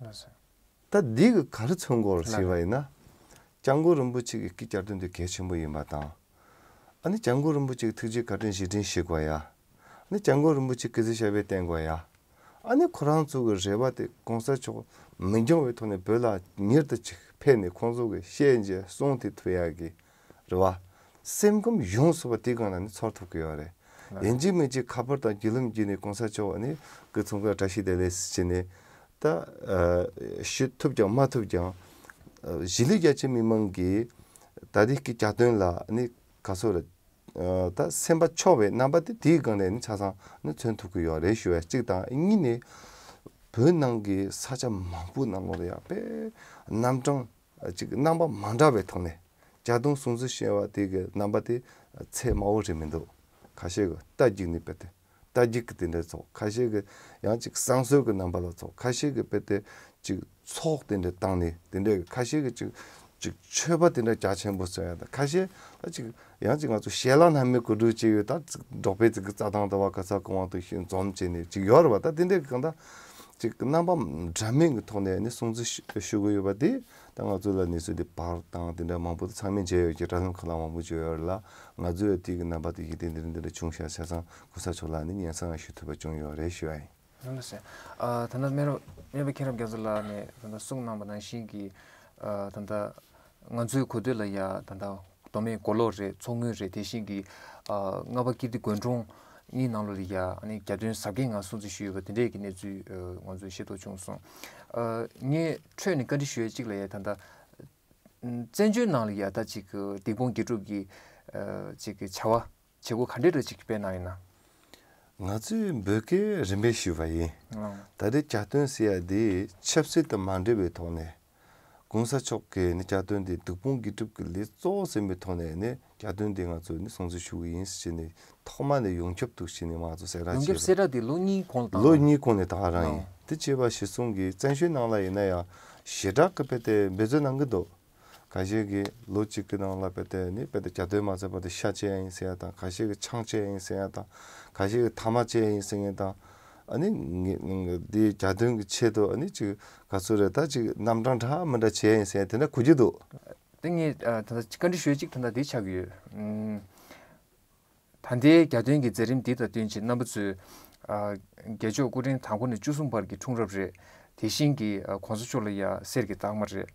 ལགས་སོ། ད་འདི་གི་ག་རེ་མཚོན་གྱི་ཡོད་རེད་ཟེར་བ་ཡིན་ན། སྐྱབས་མགོན་རིན་པོ་ཆེ་གི་སྐུའི་གྱ་སྟོན་དེ་གལ་ཆེན་པོ་ཡིན་པ་དང་། ཨ་ནི་སྐྱབས་མགོན་རིན་པོ་ཆེ་གི་ཐུགས་རྗེ་བཀའ་དྲིན་རྗེས་དྲན་ཞུ་དགོས་ཡ། ཨ་ནི་སྐྱབས་མགོན་རིན་པོ་ཆེ་སྐུ་ཚེ་ཞབས་པད་བརྟན་དགོས་ཡ། ཨ་ནི་ཁོ་རང་ཚོ་གི་རེ་བ་དེ་གོང་ས་མཆོག་མི་འགྱངས་པའི་ཐོག་ནས་བོད་ལ་མྱུར་དུ་ཅིག་ཕེབས་ནས་ཁོང་ཚོ་གི་བཤད་རྒྱུ་གསུང་དེ་ཐུབ་ཡ་གི་རེ་བ། སེམས་ཁམས་ཡོངས་སུ་པ་དེ་སྒང་ལ་ནི་ཚོར་ཐུབ་ཀྱི་ཡོད་རེད། ཡིན་གཅིག་མིན་གཅིག་ཁ་པར་དང་བརྒྱུད་ལམ་བརྒྱུད་ནས་གོང་ས་མཆོག་ནི་སྐུ་ཚང་གི་བཀྲ་ཤིས་བདེ་ལེགས་ཟེར་ནས་ད་ཨ་ཞུ་ཐུབ་ཀྱང་མ་ཐུབ་ཀྱང་། ཨ་གཞིས་ལུས་རྒྱ་ཆེ་མི་མང་གིས་ད་ལྟའི་གི་གྱ་སྟོན་ལ་ནི་ག་ཚོད་རེད། ཨ་ད་སེམས་པ་ཕྱོགས་པའི་རྣམ་པ་དེ་དེའི་སྒང་ནས་ནི་ཆ་ཚང་ནི་མཚོན་ཐུབ་ཀྱི་ཡོད་རེད་ཞུ་བ་གཅིག་དང་། གཉིས་ནས་བོད་ནང་གི་ས་ཆ་མང་པོའི་ནང་ལོགས་ལ་ཡང་དཔེ་རྣམ་གྲངས་ཅིག་རྣམ་པ་མ་འདྲ་བའི་ཐོག་ནས་གྱ་སྟོན་སྲུང་བརྩི་ཞུ་བ་དེ་གི་རྣམ་པ་དེ་ཚད་དམའ་བོ་རེད་མི་འདུག་ཁ་ཤས་ཀྱིས་རྟ་རྒྱུག་ནས་དཔེ་དེ་རྟ་རྒྱུག་གི་དེ་འདྲ་ཚོགས། ཁ་ཤས་ཀྱིས་ཡང་ཅིག་བསང་གསོལ་གྱི་རྣམ་པ་ལ་ཚོགས། ཁ་ཤས་ཀྱིས་དཔེ་དེ་ཅིག་ཚོགས་དེ་འདྲ་བཏང་ནས་དེ་འདྲ། ཁ་ཤས་ཀྱིས་ཅིག་ཅིག་མཆོད་པ་དེ་འདྲ་རྒྱ་ཆེན་པོ་བཟོ་ཡ་དང་། ཁ་ཤས་ཨ་ཅིག་ཡང་ཅིག་ང་ཚོ་ཞལ་ལག་སྣ་མིན་གོ་སྒྲིག་བྱས་ཡོད། ད་ཅིག་འབྲོག་པའི་ཅིག་རྩྭ་ཐང་དུ་བ་ག་ས་གང་བ་དུ་ཞིག་འཛོམས་བྱས་ནས་ཅིག་ཡོད་རེད་བ། ད་དེ་འདྲའི་གང་ལྟར་ཅིག་རྣམ་པ་འདྲ་མིན་གྱི་ཐོག་ནས་ནི་སྲུང་བརྩི་ཞུ་ཞུ་གི་ཡོད་པ་དེ། ད་ང་ཚོ་ལ་གནས་ཚུལ་དེ་པར་དང་དེ་འདྲ་མང་པོ་དེ་ཚང་མས་མཇལ་ཡོད་ཀྱི། དྲ་ལམ་ཁག་ལ་མང་པོ་བརྗོད་ཡོད་རེད་ལ། ང་ཚོས་དེ་གི་རྣམ་པ་དེ་གཞི་རྟེན་འདི་འདྲ་འདི་འདྲ་བྱུང་ཤག་བྱས་ཙང་གོང་ས་མཆོག་ལ་ནི་སྙན་སེང་ཡང་ཞུ་ཐུབ་པ་བྱུང་ཡོད་རེད་ཞུ་བ་ཡིན། ལགས་སོ། ཨ་ད་ལྟ་སྨན་རབས་སྨན་པ་མཁྱེན་རབ་རྒྱ་མཚོ་ལགས་ནས་ད་ལྟ་གསུངས་གནང་པ་ནང་བཞིན་གྱི་ཨ་ད་ལྟ་ང་ཚོའི་གོ་ཐོས་ལ་ཡ་ད་ལྟ་མདོ་སྨད་མགོ་ལོག་རེད། མཚོ་སྔོན་རེད། དེ་བཞིན་གྱི་ཨ་རྔ་པ་ཀིརྟི་དགོན་གྲོང་གཉིས་ནང་ལོགས་ལ་ཡ་ཨ་ནི་གྱ་སྟོན་གཟབ་རྒྱས་ངང་སྲུང་བརྩི་ཞུས་ཡོད་པ་དེ་འདྲས་ཀྱི་གནས་ཚུལ་ཨ་ང་ཚོས་ཤེས་རྟོགས་བྱུང་སོང་། ཨ་ངས་འཕྲོས་ནས་བཀའ་འདྲི་ཞུ་ཡས་གཅིག་ལ་ཡ། ད་ལྟ་བཙན་བྱོལ་ནང་ལ་ཡ་ད་ཅིག་སྡིག་སྤོང་དགེ་སྒྲུབ་ཀྱི་ཨ་ཅིག་བྱ་བ་བྱེད་སྒོ་ག་འདྲས་རེ་ཅིག་སྤེལ་གནང་ཡོད་ན། ང་ཚོས་བོད་སྐད་རིམ་པས་ཞུས་པ་ཡིན། ཨང་། ད་རེས་གྱ་སྟོན་ཟེར་ཡ་དེ་ཆབ་སྲིད་དང་མ་འབྲེལ་བའི་ཐོག་ནས། གོང་ས་མཆོག་གིས་ནི་གྱ་སྟོན་དེ་སྡིག་སྤོང་དགེ་སྒྲུབ་ཀྱི་ལས་གཙོ་བོ་ཟིན་པའི་ཐོག་ནས་ནི་གྱ་སྟོན་དེ་ང་ཚོས་ནི་སྲུང་བརྩི་ཞུ་གི་ཡིན་ཟེར་ནས་ཐོག་མ་ནས་ཡོངས་ཁྱབ་ཏུ་ཟེར་ནས་ང་ཚོ་གསལ་བསྒྲགས་ཡོངས་ཁྱབ་བྱས་པ། གསལ་བསྒྲགས་དེ་ལོ་གཉིས་གོང་ལ། ལོ་གཉིས་གོང་ནས་ད་ག་རང་ཡིན། ཨང་། དེ་བྱས་པ་གཞིར་བཟུང་གིས་བཙན་བྱོལ་ནང་ལ་ཡིན་ན་ཡང་ཞེ་དྲག་གི་དཔེ་དེ་འབད་བརྩོན་གནང་གི་འདུག་ཁ་ཤས་ཀྱིས་ལོ་གཅིག་གི་ནང་ལ་དཔེ་དེ་ནི་དཔེ་དེ་གྱ་སྟོན་མ་ཚར་བར་དུ་ཤ་བཅད་ཡ་ཡིན་ཟེར་ཡ་དང་། ཁ་ཤས་ཀྱིས་ཆང་བཅད་ཡ་ཡིན་ཟེར་ཡ་དང་། ཁ་ཤས་ཀྱིས་ཐ་མག་བཅད་ཡ་ཡིན་ཟེར་མཁན་དང་། ཨ་ནི་ངས་འདི་གྱ་སྟོན་གྱི་ཆེད་དུ་ཨ་ནི་ཅིག་ག་ཚོད་རེད། ད་ཅིག་རྣམ་གྲངས་འདྲ་མི་འདྲ་བྱས་ཡིན་ཟེར་དེ་འདྲ་གོ་རྒྱུ་འདུག་དེ་ངས་ཨ་ད་ལྟ་བཀའ་འདྲི་ཞུ་ཡས་གཅིག་ད་ལྟ་འདི་ཆགས་ཀྱི་ཡོད། ཨུམ། ད་ལྟའི་གྱ་སྟོན་གྱི་མཛད་རིམ་འདི་དང་བསྟུན་བྱས་རྣམ་པ་ཚོས་ཨ་རྒྱལ་མཆོག་སྐུ་ཕྲེང་དང་པོ་ནས་བཅུ་གསུམ་བར་གྱི་འཁྲུངས་རབས་རེད། དེ་བཞིན་གྱི་ཨ་གོང་ས་མཆོག་ལ་ཡ་གསེར་གྱི་རྟགས་མ་རེད།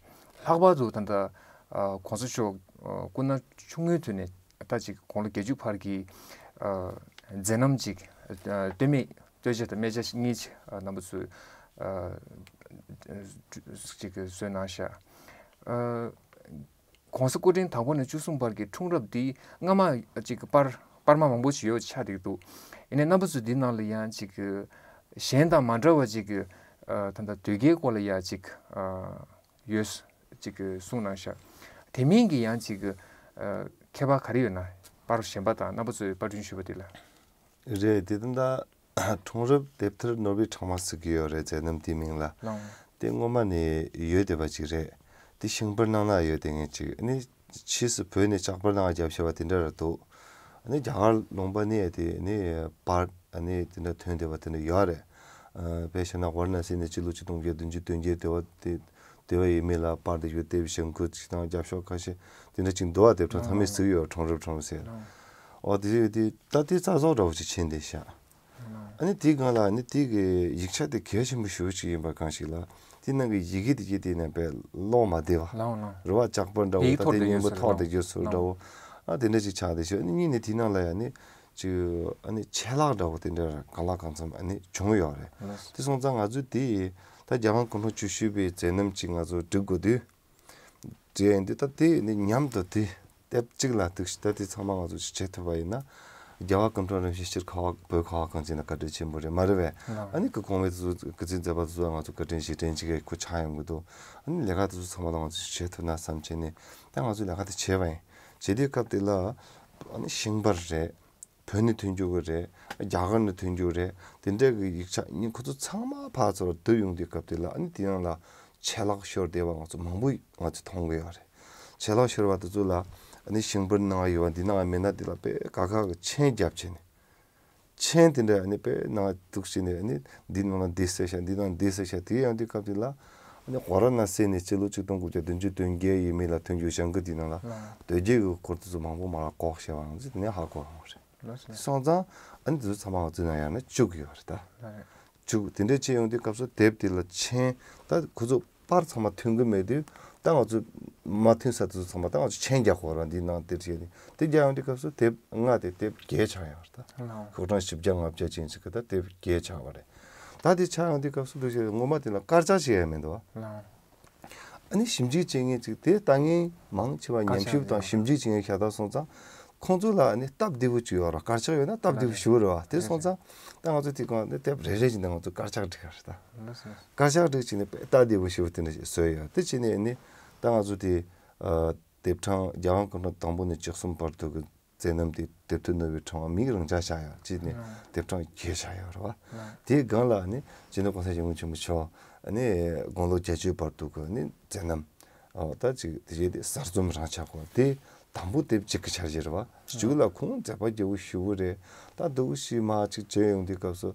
ལྷག་པར་དུ་ད་ལྟ་ཨ་གོང་ས་མཆོག་ཨ་སྐུ་ན་ཆུང་ངུའི་དུས་ནས་ད་ཅིག་དགུང་ལོ་བརྒྱད་ཅུ་བར་གྱི་ཨ་མཛད་རྣམ་ཅིག་ཨ་སྟོད་སྨད་སྟོད་ཆ་དང་སྨད་ཆ་གཉིས་ཅིག་ཨ་རྣམ་པ་ཚོས་ཨ་ཅིག་བཟོས་གནང་ཤག་ཨ་གོང་ས་སྐུ་ཕྲེང་དང་པོ་ནས་བཅུ་གསུམ་བར་གྱི་འཁྲུངས་རབས་འདི་སྔ་མ་ཅིག་པར་པར་མ་མང་པོ་ཞིག་ཡོད་ཆགས་བསྡད་འདུག་ཡིན་ནའི་རྣམ་པ་ཚོས་འདི་ནང་ལ་ཡང་ཅིག་གཞན་དང་མ་འདྲ་བ་ཅིག་ཨ་ད་ལྟ་དོལ་རྒྱལ་སྐོར་ལ་ཡང་ཅིག་ཨ་ཡོད་ཅིག་གསུངས་གནང་ཤག་དེ་མིན་གྱི་ཡང་ཅིག་ཨ་ཁྱད་པར་ག་རེ་ཡོད་ན་པར་གཞན་པ་དང་རྣམ་པ་ཚོས་པར་སྐྲུན་ཞུས་པ་དེ་ལ། རེད། དེ་ད་ལྟ་འཁྲུངས་རབས་དེབ་ཐེར་ནོར་བུའི་ཕྲེང་བ་ཟེར་གྱི་ཡོད་རེད། མཛད་རྣམ་དེའི་མིང་ལ། ལགས། དེ་སྔོན་མ་ནས་ཡོད་བསྡད་པ་ཅིག་རེད། དེ་ཤིང་པར་ནང་ལ་ཡོད་བསྡད་མཁན་ཅིག་ཨ་ནི་ཕྱིས་སུ་བོད་ནས་ལྕགས་པར་ནང་བརྒྱབ་བཞག་པ་དེ་འདྲ་ར་འདུག་ཨ་ནི་རྒྱ་གར་ལུང་པ་ནས་དེ་ནི་པར་ཨ་ནི་དེ་འདྲ་ཐོན་བསྡད་པ་དེ་འདྲ་ཡོད་རེད། ཨ་དཔེ་བཞག་ན་ཝཱ་ར་ཎ་སི་ནས་སྤྱི་ལོ་ཆིག་སྟོང་དགུ་བརྒྱ་བདུན་ཅུ་དོན་བརྒྱད་དེ་བ་དེ་དེ་བ་ཡས་མས་ལ་པར་དེ་ཞུ་དེབ་ཞིང་ཁུ་ཅིག་དང་རྒྱབ་ཤོག་ཁ་ཤས་དེ་འདྲ་ཅིག་འདུག་བ། དེབ་ཕྲེང་ཚང་མས་གཟིགས་ཡོད། འཁྲུངས་རབས་འཁྲུངས་རབས་ཟེར། ཨོ་དེ་དེ་ད་དེ་རྩ་རྫོགས་འདྲ་བོ་ཅིག་ཕྱིན་བསྡད་ཤག་ཨ་ནི་དེའི་སྒང་ལ་ཨ་ནི་དེ་གི་ཡིག་ཆ་དེ་གལ་ཆེན་པོ་ཞེ་པོ་ཅིག་ཡིན་པ་གང་ཞིག་ལ། དེ་ནང་གི་ཡི་གེ་དེ་གྱད་དེ་ནས་དཔེ་ཀློག་མ་བདེ་བ། ལའོ་ལའོ། རེད་བ། ལྕགས་པར་འདྲ་བོ། ཡིག་ད་ཐོར་དེ་དུ་སྙན་པོ་ཡོད་ཐོར་ཟེར་དུ་ལའོ། ཡོད་ཟེར་འདྲ་བོ། ཨ་དེ་འདྲ་ཅིག་ཆགས་བསྡད་ཤག་ཨ་ནི་གཉིས་ནས་དེའི་ནང་ལ་ཡ་ནི་ཅིག་ཨ་ནི་ཆད་ལྷག་འདྲ་བོ་དེ་འདྲ་གང་ལ་གང་འཚམ་ཨ་ནི་བྱུང་ཡོད་རེད། ལགས་སོ། དེ་སོང་ཙང་ང་ཚོས་དེ་ད་རྒྱལ་དབང་སྐུ་འཕྲེང་བཅུ་བཞི་པའི་མཛད་རྣམ་ཅིག་ང་ཚོ་སྒྲིག་དགོས་དུས། དེ་ཡིན་དུས་ད་དེ་ནི་མཉམ་དུ་དེ་དེབ་གཅིག་ལ་གཏུགས་ཤིག་ད་དེ་ཚང་མ་ང་ཚོ་ཅིག་བྱེད་ཐུབ་པ་ཡིན་ན། རྒྱལ་བ་སྐུ་ཕྲེང་རིམ་བཞི་སྤྱིར་ཁ་བ་བོད་ཁ་བ་གངས་ཅན་ལ་བཀའ་དྲིན་ཆེན་པོ་རེད། མ་རེད་པས། ལགས། ཨ་ནི་ཀུན་གོང་མའི་དེ་ཚོ་སྐུ་ཚེའི་མཛད་པ་དེ་ཚོ་ང་ཚོ་བཀའ་དྲིན་རྗེས་དྲན་ཅིག་གི་ཁོ་ཆགས་ཡོང་གི་འདུག་ཨ་ནི་ལས་ཀ་དེ་ཚོ་ཚང་མ་ལ་ང་ཚོ་ཅིག་བྱེད་ཐུབ་ན་བསམ་བྱས་ནས་ད་ང་ཚོས་ལས་ཀ་དེ་བྱས་པ་ཡིན། བྱེད་དུས་སྐབས་དེ་ལ་ཨ་ནི་ཤིང་པར་རེད། བོད་ནས་ཐོན་རྒྱུ་གི་རེད། རྒྱ་གར་ནས་ཐོན་རྒྱུ་རེད། དེ་འདྲ་གི་ཡིག་ཆ་ནི་ཁོ་ཚོ་ཚང་མ་ཕར་ཚུར་བསྡུ་ཡོང་དུས་སྐབས་དེ་ལ་ཨ་ནི་དེ་ནང་ལ་ཆད་ལྷག་ཤོར་བསྡད་པ་ང་ཚོ་མང་པོ་ང་ཚོས་མཐོང་གི་ཡོད་རེད། ཆད་ལྷག་ཤོར་བ་དེ་ཚོ་ལ་ཨ་ནི་ཤིང་པར་ནང་ཡོད་པ་འདི་ནང་མེད་ན་དེ་ལ་དཔེ་ཁག་ཁག་གི་མཆན་རྒྱབ་བྱས་ནས། མཆན་དེ་འདྲ་ཨ་ནི་དཔེ་ནང་གཏུགས་བྱས་ནས་ཨ་ནི་འདི་ནང་ལ་འདི་གསལ་ཤག་འདི་ནང་འདི་གསལ་ཤག་དེ་ཡང་དུས་སྐབས་དེ་ལ་ཨ་ནི་ཝཱ་ར་ཎ་སི་ནས་སྤྱི་ལོ་ཆིག་སྟོང་དགུ་བརྒྱ་བདུན་ཅུ་དོན་བརྒྱད་ཡས་མས་ལ་ཐོན་རྒྱུ་ཞང་གི་དེ་ནང་ལ་ལགས། དོལ་རྒྱལ་གྱི་སྐོར་དེ་ཚོ་མང་པོ་མར་ལ་ལྐོག་བཤད་པ་ང་ཚོས་དེ་ནས་ཧ་གོ་ཡོང་བ་རེད། ལགས་སོ། སོང་ཙང་ཨ་ནི་དེ་ཚོ་ཚང་མ་ང་ཚོའི་ནང་ཡང་ན་བཅུག་ཡོད་རེད་ད། ལགས་རེད། བཅུག་དེ་འདྲ་བྱས་ཡོང་དུས་སྐབས་སུ་དེབ་དེ་ལ་མཆན་ད་ཁོ་ཚོ་པར་ཚང་མ་ཐོན་གི་མེད་དུས་ད་ང་ཚོ་མ་ཐོན་ས་དེ་ཚོ་ཚང་མ་ད་ང་ཚོ་མཆན་རྒྱག་དགོས་ར། འདི་ནང་དེབ་བྱས་ནས་དེ་རྒྱག་ཡོང་དུས་སྐབས་སུ་དེབ་ལྔ་དེ་དེབ་བརྒྱད་ཆགས་ཡོད་རེད་ད། ལགས། ཤོག་གྲངས་བཞི་བརྒྱ་ལྔ་བརྒྱ་ཅན་ཞིག་གི་ད་དེབ་བརྒྱད་ཆགས་པ་རེད། ད་དེ་ཆགས་ཡོང་དུས་སྐབས་སུ་འདུག་བྱས་སྔོན་མ་དེ་ལ་དཀར་ཆག་བྱེད་ཡ་མེད་འདུག་བ། ལགས། ཨ་ནི་ཞིབ་འཇུག་བྱེད་མཁན་ཅིག་དེ་ལྟ་མཁན་མང་ཆེ་བ་ཉམས་ཞིབ་དང་ཞིབ་འཇུག་བྱེད་མཁན་ཤ་སྟག་སོང་ཙང་ཁོང་ཚོ་ལ་ཨ་ནི་སྟབས་བདེ་པོ་ཅིག་ཡོད་ར། དཀར་ཆག་ཡོད་ན་སྟབས་བདེ་པོ་ཞེ་པོ་རེད་བ། དེ་སོང་ཙང་ད་ང་ཚོ་དེ་གང་ནས་དེབ་རེ་རེ་བཞིན་དུ་ང་ཚོ་དཀར་ཆག་སྒྲིག་ག་རེད་ད། དཀར་ཆག་སྒྲིག་བྱས་ནས་སྟབས་བདེ་པོ་ཞེ་པོ་དེ་འདྲ་ཞིག་བཟོས་ཡོད། དེ་བྱས་ནས་ཨ་ནི་ད་ང་ཚོ་དེ་དེབ་གྲངས་རྒྱལ་དབང་སྐུ་ཕྲེང་དང་པོ་ནས་བཅུ་གསུམ་བར་དུ་གི་མཛད་རྣམ་དེ་དེབ་ཐེར་ནོར་བུའི་ཕྲེང་བ་མིང་རང་འཇགས་བཞག་ཡོད་ཅེས་ནས་དེབ་གྲངས་བརྒྱད་བཞག་ཡོད་རེད་བ། དེའི་སྒང་ལ་ནི་སྤྱི་ནོར་༸གོང་ས་༸སྐྱབས་མགོན་ཆེན་པོ་མཆོག་ནི་དགུང་ལོ་བརྒྱད་ཅུའི་བར་དུ་གི་ནི་མཛད་རྣམ་ཨོ་ད་ཅིག་དེ་རྗེས་དེ་གསར་རྩོམ་རང་ཆགས་གོ་དེ་དང་པོ་དེབ་གཅིག་གི་འཆར་གཞི་རེད་བ། གཅིག་ལ་ཁོང་མཛད་པ་རྒྱས་པོ་ཞེ་པོ་རེད། ད་འདུག་ཞིག་མ་ཅིག་བྱས་ཡོང་དུས་སྐབས་སུ་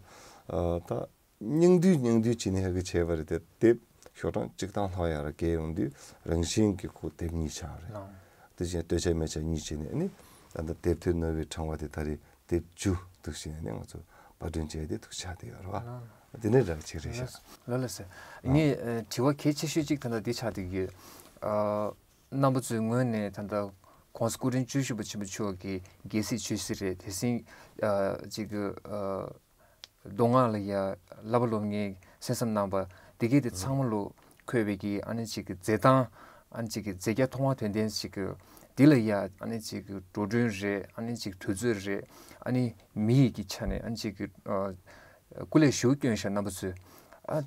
ཨ་ད། སྙིང་བསྡུས་སྙིང་བསྡུས་བྱས་ནས་ཧ་གི་བྱས་པ་རེད་དེ། དེབ་ཤོག་གྲངས་གཅིག་དང་ལྷག་ཡར་བརྒལ་ཡོང་དུས་རང་བཞིན་གྱིས་ཁོ་དེབ་གཉིས་ཆགས་རེད། ལགས། དེ་བཞིན་སྟོད་ཆ་སྨད་ཆ་གཉིས་བྱས་ནས་ནི་ད་ལྟ་དེབ་ཐེར་ནོར་བུའི་ཕྲེང་བ་དེ་ད་རེས་དེབ་བཅུ་འདུག་བྱས་ནས་ནི་ང་ཚོ་པར་སྐྲུན་བྱས་ཏེ་འདུག་ཆགས་བསྡད་ཡོད་རེད་བ། ལགས། དེ་ནས་རག་ཅིག་རེད་ཤག་ལགས་ལགས་ལགས་སེ། ངས་ཨ་དྲི་བ་གལ་ཆེ་ཤོས་གཅིག་ད་ལྟ་འདི་ཆགས་བསྡད་ཀྱི་ཡོད། ཨ་རྣམ་པ་ཚོའི་ངོས་ནས་ད་ལྟ་༸གོང་ས་སྐུ་ཕྲེང་བཅུ་བཞི་པ་ཆེན་པོ་མཆོག་གི་རྒྱལ་སྲིད་ཆོས་སྲིད་རེད། དེ་བཞིན་ཨ་ཅིག་གི་ཨ། མདོ་སྔགས་ལ་ཡ་བསླབ་པ་སློབ་གཉེར་གསན་བསམ་གནང་བ་འདི་གས་དེ་ཚང་མ་ལོ་འཁོད་པའི་གི་ཨ་ནི་ཅིག་གི་མཛད་སྟངས་ཨ་ནི་ཅིག་གི་མཛད་རྒྱ་མཐོང་བ་དོན་ལྡན་ཅིག་གི་འདི་ལ་ཡ་ཨ་ནི་ཅིག་གི་འགྲོ་གྲོན་རེད། ཨ་ནི་ཅིག་དུས་ཚོད་རེད། ཨ་ནི་མི་ཡི་གི་ཆ་ནས་ཨ་ནི་ཅིག་གི་ཨ་སྐུ་ལས་ཞུ་སྐྱོན་ཤ་རྣམ་པ་ཚོས་ཨ་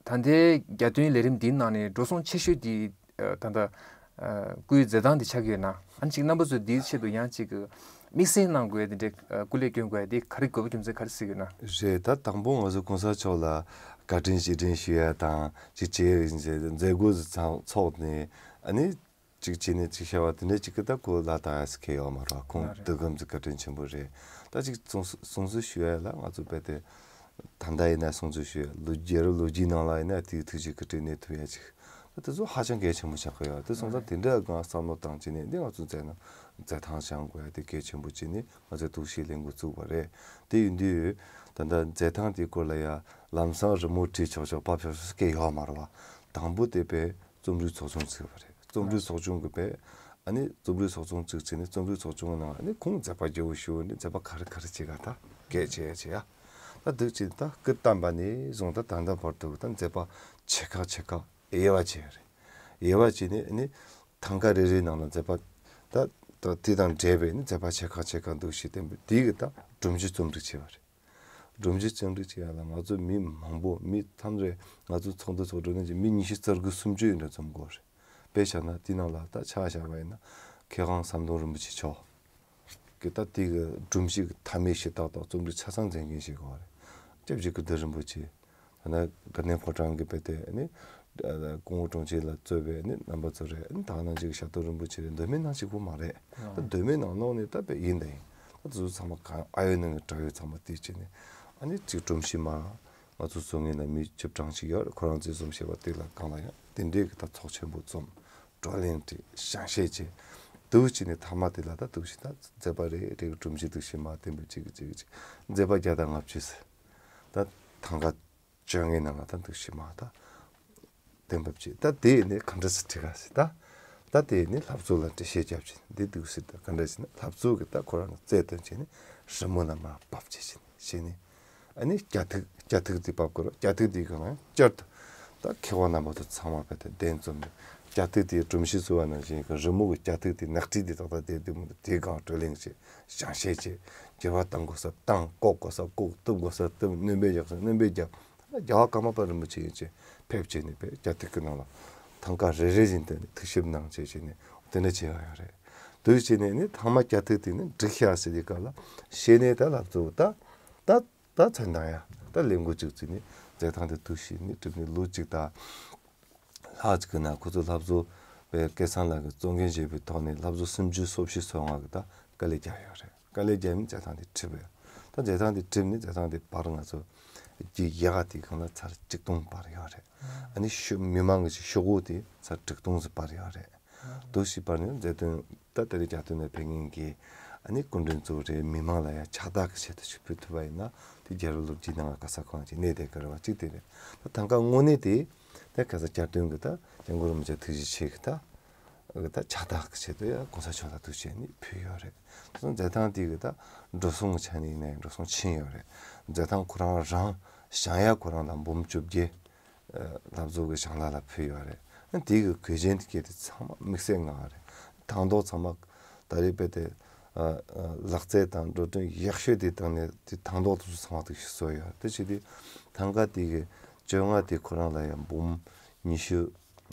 ཨ། ད་ལྟའི་རྒྱ་སྟོན་ལས་རིམ་འདིའི་ནང་ནས་འགྲོ་སོང་ཆེ་ཤོས་འདི་ད་ལྟ་སྐུའི་མཛད་སྟངས་འདི་ཆགས་ཀྱི་ཡོད་ན། ཨ་ནི་ཅིག་རྣམ་པ་ཚོས་འདིའི་ཆེད་དུ་ཡང་ཅིག་དམིགས་བསལ་གནང་དགོས་ཡ་འདི་འདྲའི་སྐུ་ལས་སྐྱོན་དགོས་ཡ་འདི་ག་རེ་དགོས་པ་རྒྱུ་མཚན་ག་རེ་གཟིགས་ཡོད་ན། རེད། ད་དང་པོ་ང་ཚོ་གོང་ས་མཆོག་ལ་བཀའ་དྲིན་རྗེས་དྲན་ཞུ་ཡ་དང་ཅིག་བྱས་མཛད་སྒོ་ཚང་ཚོགས་ནས་ཨ་ནི། གཅིག་བྱས་ནས་གཅིག་བྱ་བ་དེ་འདྲ་གཅིག་གི་ད་ཁོ་ལ་ད་ཡ་སི་ཁེ་ཡོད་མ་རེད། ཁོང་ལ་རེད། དུས་སྐབས་ཀྱི་བཀའ་དྲིན་ཆེན་པོ་རེད། ད་གཅིག་སྲུང་བརྩི་སྲུང་བརྩི་ཞུ་ཡ་ལ་ང་ཚོ་རྦད་དེ་ད་ལྟ་ཡིན་ན་སྲུང་བརྩི་ཞུ་ཡ་ལོ་རྒྱུས་རྒྱལ་རབས་ལོ་རྒྱུས་ནང་ལ་ཡིན་ན་དེའི་ཐུགས་རྗེ་བཀའ་དྲིན་གནས་ཐུབ་ཡ་ཅིག་ད་དེ་ཚོ་ཧ་ཅང་གལ་ཆེན་པོ་ཆགས་ཀྱི་ཡོད། དེ་སོང་ཙང་དེ་འདྲ་སྒང་བསམ་བློ་བཏང་བྱས་ནས་འདི་ང་ཚོ་མཛད་ན་མཛད་ཐང་སྦྱང་དགོས་ཡ་དེ་གལ་ཆེན་པོ་བྱས་ནས་ང་ཚོས་ཐུགས་ཞིབ་ལས་འགོ་བཙུགས་པ་རེད། དེ་ཡིན་དུས་ད་ལྟ་མཛད་ཐང་དེའི་སྐོར་ལ་ཡ་ལམ་སང་རི་མོ་བྲིས་ཆོག་ཆོག་ཕབ་ཆོག་ཆོག་སྐད་ཡོད་མ་རེད་བ། དང་པོ་དེ་པས་རྩོམ་རིག་ཚོགས་ཆུང་བཙུགས་པ་རེད། རྩོམ་རིག་ཚོགས་ཆུང་གི་པས་ཨ་ནི་རྩོམ་རིག་ཚོགས་ཆུང་བཙུགས་བྱས་ནས་རྩོམ་རིག་ཚོགས་ཆུང་གི་ནང་ཨ་ནི་ཁོང་མཛད་པ་རྒྱས་པོ་ཞུ་ནི་མཛད་པ་ག་རེ་ག་རེ་བྱེད་ག་ད་གས་བྱེད་ཡ་བྱེད་ཡ། ད་འདུག་བྱས་ད་སྐུ་བལྟམས་པ་ནས་བཟུང་ད་ད་ལྟ་བར་དུ་ད་མཛད་པ་ཆེ་ཁག་ཆེ་ཁག་དབྱེ་བ་བྱས་རེད། དབྱེ་བ་བྱས་ནས་ཨ་ནི་ཐང་ག་རེ་རེའི་ནང་ལ་མཛད་པ་ད་ད་དེ་དང་འབྲེལ་བའི་ནི་མཛད་པ་ཆེ་ཁག་ཆེ་ཁག་འདུག་བྱས་བསྟན་པ་དེ་གི་ད་སྒྲོམ་གཞི་རྩོམ་སྒྲིག་བྱས་པ་རེད། སྒྲོམ་གཞི་རྩོམ་སྒྲིག་བྱེད་ཡ་ལ་ང་ཚོ་མི་མང་པོ་མི་ཐམས་ཅད་ང་ཚོ་ཚོགས་འདུ་ཚོགས་གྲོལ་ནས་ཀྱི་མི་ཉི་ཤུ་རྩ་དགུ་སུམ་ཅུ་ཡིན་འདྲ་འཛོམས་དགོས་རེད། དཔེ་བཞག་ན་དེ་ནང་ལ་ད་ཆ་བཞག་པ་ཡིན་ན་མཁས་དབང་ཟམ་གདོང་རིན་པོ་ཆེ་མཆོག་གི་ད་དེ་གི་སྒྲོམ་གཞི་གི་མཐའ་མའི་བྱེ་བྲག་དང་རྩོམ་སྒྲིག་ཆ་ཚང་མཛད་མཁན་ཞིག་ཡོད་རེད། སྐྱབས་རྗེ་ཀིརྟི་རིན་པོ་ཆེ། ད་ནི་དགའ་ལྡན་ཕོ་བྲང་གི་དཔེ་དེ་ནི་སྐུ་ངོ་དྲུང་ཆེ་ལ་གཙོས་པའི་ནི་རྣམ་པ་ཚོ་རེད། ད་ནང་ཅིག་ཞབས་ཏོག་རིན་པོ་ཆེ་རེད། མདོ་སྨད་ནང་གཅིག་པོ་མ་རེད། ད་མདོ་སྨད་ནང་ནང་ནས་ད་དཔེ་ཡིན་ད་ཡིན། ད་དེ་ཚོ་ཚང་མ་གང་ཨ་ཡོད་ནང་གི་དྲ་ཡོད་ཚང་མ་དེ་བྱས་ནས་ཨ་ནི་ཅིག་སྒྲོམ་གཞི་མ་ང་ཚོ་བཟོ་མཁན་ལ་མི་བཅུ་གྲངས་ཅིག་ཡོད་རེད། ཁོ་རང་ཚོས་རྩོམ་བྱས་པ་དེ་ལ་གང་ལ་ཡང་དེ་འདྲའི་གི་ད་ཚོགས་ཆེན་པོ་རྩོམ་བགྲོ་གླེང་བྲིས་བཤད་བཤད་བྱས། འདུག་བྱས་ནས་མཐའ་མ་དེ་ལ་ད་འདུག་བྱས་ད་མཛད་པ་རེ་རེ་གི་སྒྲོམ་གཞི་འདུག་བྱས་མ་བསྟན་པའི་གཅིག་གི་གཅིག་གི་གཅིག་མཛད་པ་བརྒྱ་དང་ལྔ་བཅུ་ཟེར། ད་ཐང་ག་བཅོ་ལྔའི་ནང་ལ་ད་འདུག་བྱས་མ་ད་བསྟན་པ་བཅས་ད་དེ་ནས་ག་འདྲ་སེ་བྲིས་ག་ཟེར་ད། ད་དེ་ནས་ལྷ་བཟོ་ལ་འགྲེལ་བཤད་རྒྱབ་བྱས་འདི་འདུག་ཟེར་ད་ག་འདྲ་ཟེར་ན་ལྷ་བཟོ་གི་ད་ཁོ་རང་གི་རྩལ་བཏོན་བྱས་ནས་རི་མོ་ལ་མར་ཕབ་བྱས་བྱས་ནས་བྱས་ནས། ཨ་ནི་རྒྱ་ཐིག་རྒྱ་ཐིག་དེ་ཕབ་དགོས་རེད། རྒྱ་ཐིག་དེ་གང་ལ་བསྐྱར་དུ་ད་མཁས་པ་རྣམ་པ་ཚོ་ཚང་མ་བས་ཏེ་གདན་འཛོམས་ནས་རྒྱ་ཐིག་དེ་སྒྲོམ་གཞི་བཟོ་བ་ནང་བཞིན་གྱི་རི་མོ་གི་རྒྱ་ཐིག་དེ་ནག་ཁྲིག་དེ་ཏག་ཏག་དེ་དེ་མོ་དེ་གང་བགྲོ་གླེང་བྱས་བཞེངས་བཤད་བྱས་འགྱུར་བ་གཏང་དགོས་ས་བཏང་བཀོག་དགོས་ས་བཀོག་གཏུབ་དགོས་ས་གཏུབ་སྣོན་པ་རྒྱག་ས་སྣོན་པ་རྒྱབ། རྒྱལ་བ་ཀརྨ་པ་རིན་པོ་ཆེ་ཡིན་ཅེས་ཕེབས་བྱས་ནས་བས་རྒྱ་ཐིག་གི་ནང་ལ་ཐང་ག་རེ་རེ་བཞིན་དུ་ཐིག་ཞིབ་གནང་བྱས་བྱས་ནས་དེ་འདྲ་བྱས་ཡོད་རེད། དུས་བྱས་ནས་ནི་ཐང་མ་རྒྱ་ཐིག་དེ་ནི་འགྲིག་ཤག་ཟེར་དེ་ག་ལ་བཤད་ནས་ད་ལབ་ཚོ་ད་ད། ད་མཚན་དང་ཡང་ད་ལས་འགུལ་ཅིག་བརྩིས་ནས་མཛད་ཐང་དེ་དུས་ཤིག་ནི་གྲུབ་ནས་ལོ་གཅིག་དང་ལྷག་ཅིག་གི་ནང་ཁོ་ཚོ་ལྷ་བཟོ་པའི་སྐལ་བཟང་ལགས་ཀྱིས་གཙོ་འགན་བཞེས་པའི་ཐོག་ནས་ལྷ་བཟོ་སུམ་ཅུ་སོ་བཞི་སོ་ལྔ་གི་ད་དཀའ་ལས་བརྒྱབ་ཡོད་རེད། དཀའ་ལས་བརྒྱབ་ནས་མཛད་ཐང་དེ་གྲུབ་ཡོད། ད་མཛད་ཐང་དེ་གྲུབ་ནས་མཛད་ཐང་དེ་བར་ང་ཚོ་རྒྱུ་ཡག་ག་དེ་གང་ལ་ཚར་གཅིག་སྟོང་བར་ཡོད་རེད། ཨ་ནི་ཤོ་མི་མང་གི་ཤོག་གུ་དེ་ཚར་དྲུག་སྟོང་ཙམ་བར་ཡོད་རེད། དུ་ཞིག་བར་ནས་མཛད་དོན་ད་ལྟ་རེ་རྒྱ་དོན་ལ་ཕེབས་མཁན་གྱི་ཨ་ནི་སྐུ་མགྲོན་གཙོ་བོ་རེད། མི་མང་ལ་ཡང་ཕྱག་རྟགས་ཀྱི་ཆེད་དུ་ཞིག་ཕུལ་ཐུབ་པ་ཡིན་ན་དེ་རྒྱལ་བའི་ལོ་རྒྱུས་ནང་ལ་ག་ས་གང་ཅིག་གནས་བསྡད་ཀྱི་རེད་བ། གཅིག་དེ་རེད། ད་ཐང་ག་དངོས་གནས་དེ་ད་ག་ས་རྒྱ་དོན་གྱི་ད་སྐྱབས་མགོན་རིན་པོ་ཆེ་ཐུགས་རྗེ་ཆེ་གི་ད་གི་ད་ཕྱག་རྟགས་ཀྱི་ཆེད་དུ་ཡང་གོང་ས་མཆོག་ལ་ཐུགས་རྗེ་ནི་ཕུལ་ཡོད་རེད། དེ་སོང་མཛད་ཐང་དེ་གི་ད་འགྲོ་སོང་གི་ཆ་ནས་ཡིན་ན་ཡང་འགྲོ་སོང་ཕྱིན་ཡོད་རེད། མཛད་ཐང་ཁོ་རང་རང་བཞེངས་ཡ་ཁོ་རང་ལ་འབུམ་བཅོ་བརྒྱད། ལྷ་བཟོ་གི་བཞེངས་ལ་ལ་ཕུལ་ཡོད་རེད། དེ་གི་གོས་ཆེན་དེ་གྱད་དེ་ཚང་མ་དམིགས་བསལ་མངགས་རེད། དང་ཐོག་ཚང་མ་ད་རེས་དཔེ་དེ་ལག་རྩལ་དང་འགྲོ་གྲོན་ཡག་ཤོས་དེ་བཏང་ནས་དེ་དང་ཐོག་དེ་ཚོ་ཚང་མ་དེ་ཞིག་བཟོས་ཡོད་རེད། དེ་བྱས་དུས་ཐང་ག་དེ་གི་བཅོ་ལྔ་དེ་ཁོ་རང་ལ་ཡང་འབུམ་ཉི་ཤུ་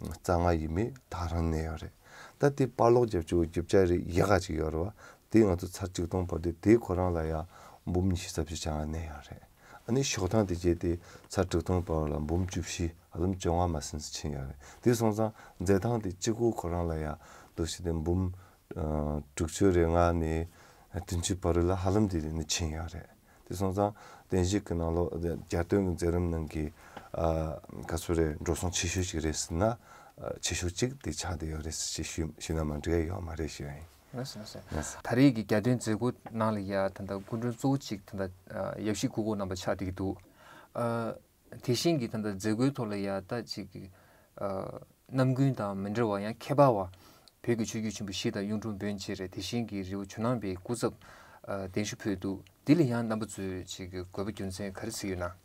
རྩ་ལྔ་ཡས་མས་ད་རང་གནས་ཡོད་རེད། ད་དེ་པར་ལོག་རྒྱབ་ཆུ་བོ་རྒྱབ་ཆ་རེ་ཡག་ག་ཅིག་ཡོད་རེད་བ། དེ་ང་ཚོ་ཚར་གཅིག་སྟོང་བར་དུ་དེ་ཁོ་རང་ལ་ཡང་འབུམ་ཉི་ཤུ་རྩ་བཞི་བཅོ་ལྔ་གནས་ཡོད་རེད། ཨ་ནི་ཤོག་ཐང་དེ་བྱས་ཏེ་ཚར་དྲུག་སྟོང་བར་ལ་འབུམ་བཅུ་བཞི་ཧ་ལམ་བཅོ་ལྔ་མ་ཟིན་ཙམ་ཕྱིན་ཡོད་རེད། དེ་སོང་ཙང་མཛད་ཐང་དེ་གཅིག་པོ་ཁོ་རང་ལ་ཡང་འདུག་བྱས་ཏེ་འབུམ་ཨ་དྲུག་ཅུ་རེ་ལྔ་ནས་བདུན་ཅུ་བར་ལ་ཧ་ལམ་དེ་ནས་ཕྱིན་ཡོད་རེད། དེ་སོང་ཙང་བརྟན་བཞུགས་ཀྱི་ནང་ལོགས་རྒྱ་སྟོན་གྱི་མཛད་རིམ་ནང་གི་ཨ་ག་ཚོད་རེད་འགྲོ་སོང་ཆེ་ཤོས་ཅིག་རེད་ཟེར་ན་ཨ་ཆེ་ཤོས་གཅིག་དེ་ཆགས་བསྡད་ཡོད་རེད་ཟེར་ཞུ་ཞུས་ན་མ་འགྲིག་ཡ་ཡོད་མ་རེད་ཞུ་ཡ་ཡིན། ལགས་སོ་ལགས་སོ། ལགས་སོ། ད་རེས་ཀྱི་རྒྱ་སྟོན་མཛད་སྒོ་ནང་ལ་ཡ་ད་ལྟ་སྐུ་མགྲོན་གཙོ་བོ་གཅིག་ད་ལྟ་ཨ་ཡབ་གཞིས་སྐུ་འཁོར་རྣམ་པ་ཆགས་བསྡད་ཀྱི་འདུག་ཨ་དེ་བཞིན་གྱི་ད་ལྟ་མཛད་སྒོའི་ཐོག་ལ་ཡ་ད་ཅིག་གི་ཨ་རྣམ་ཀུན་དང་མི་འདྲ་བ་ཡང་ཁྱད་པར་བ་བོད་ཀྱི་ཆོས་བརྒྱུད་ཆེན་པོ་བཞི་དང་གཡུང་དྲུང་བོན་བཅས་རེད། དེ་བཞིན་གྱི་རི་བོ་ཇོ་ནང་པའི་སྐུ་ཚབ་ཨ་གདན་ཞུ་ཕུལ་འདུག་འདི་ལ་ཡང་རྣམ་པ་ཚོས་ཅིག་གི་དགོས་པ་རྒྱུ་མཚན་ག་རེ་གཟིགས་ཡོད་ན།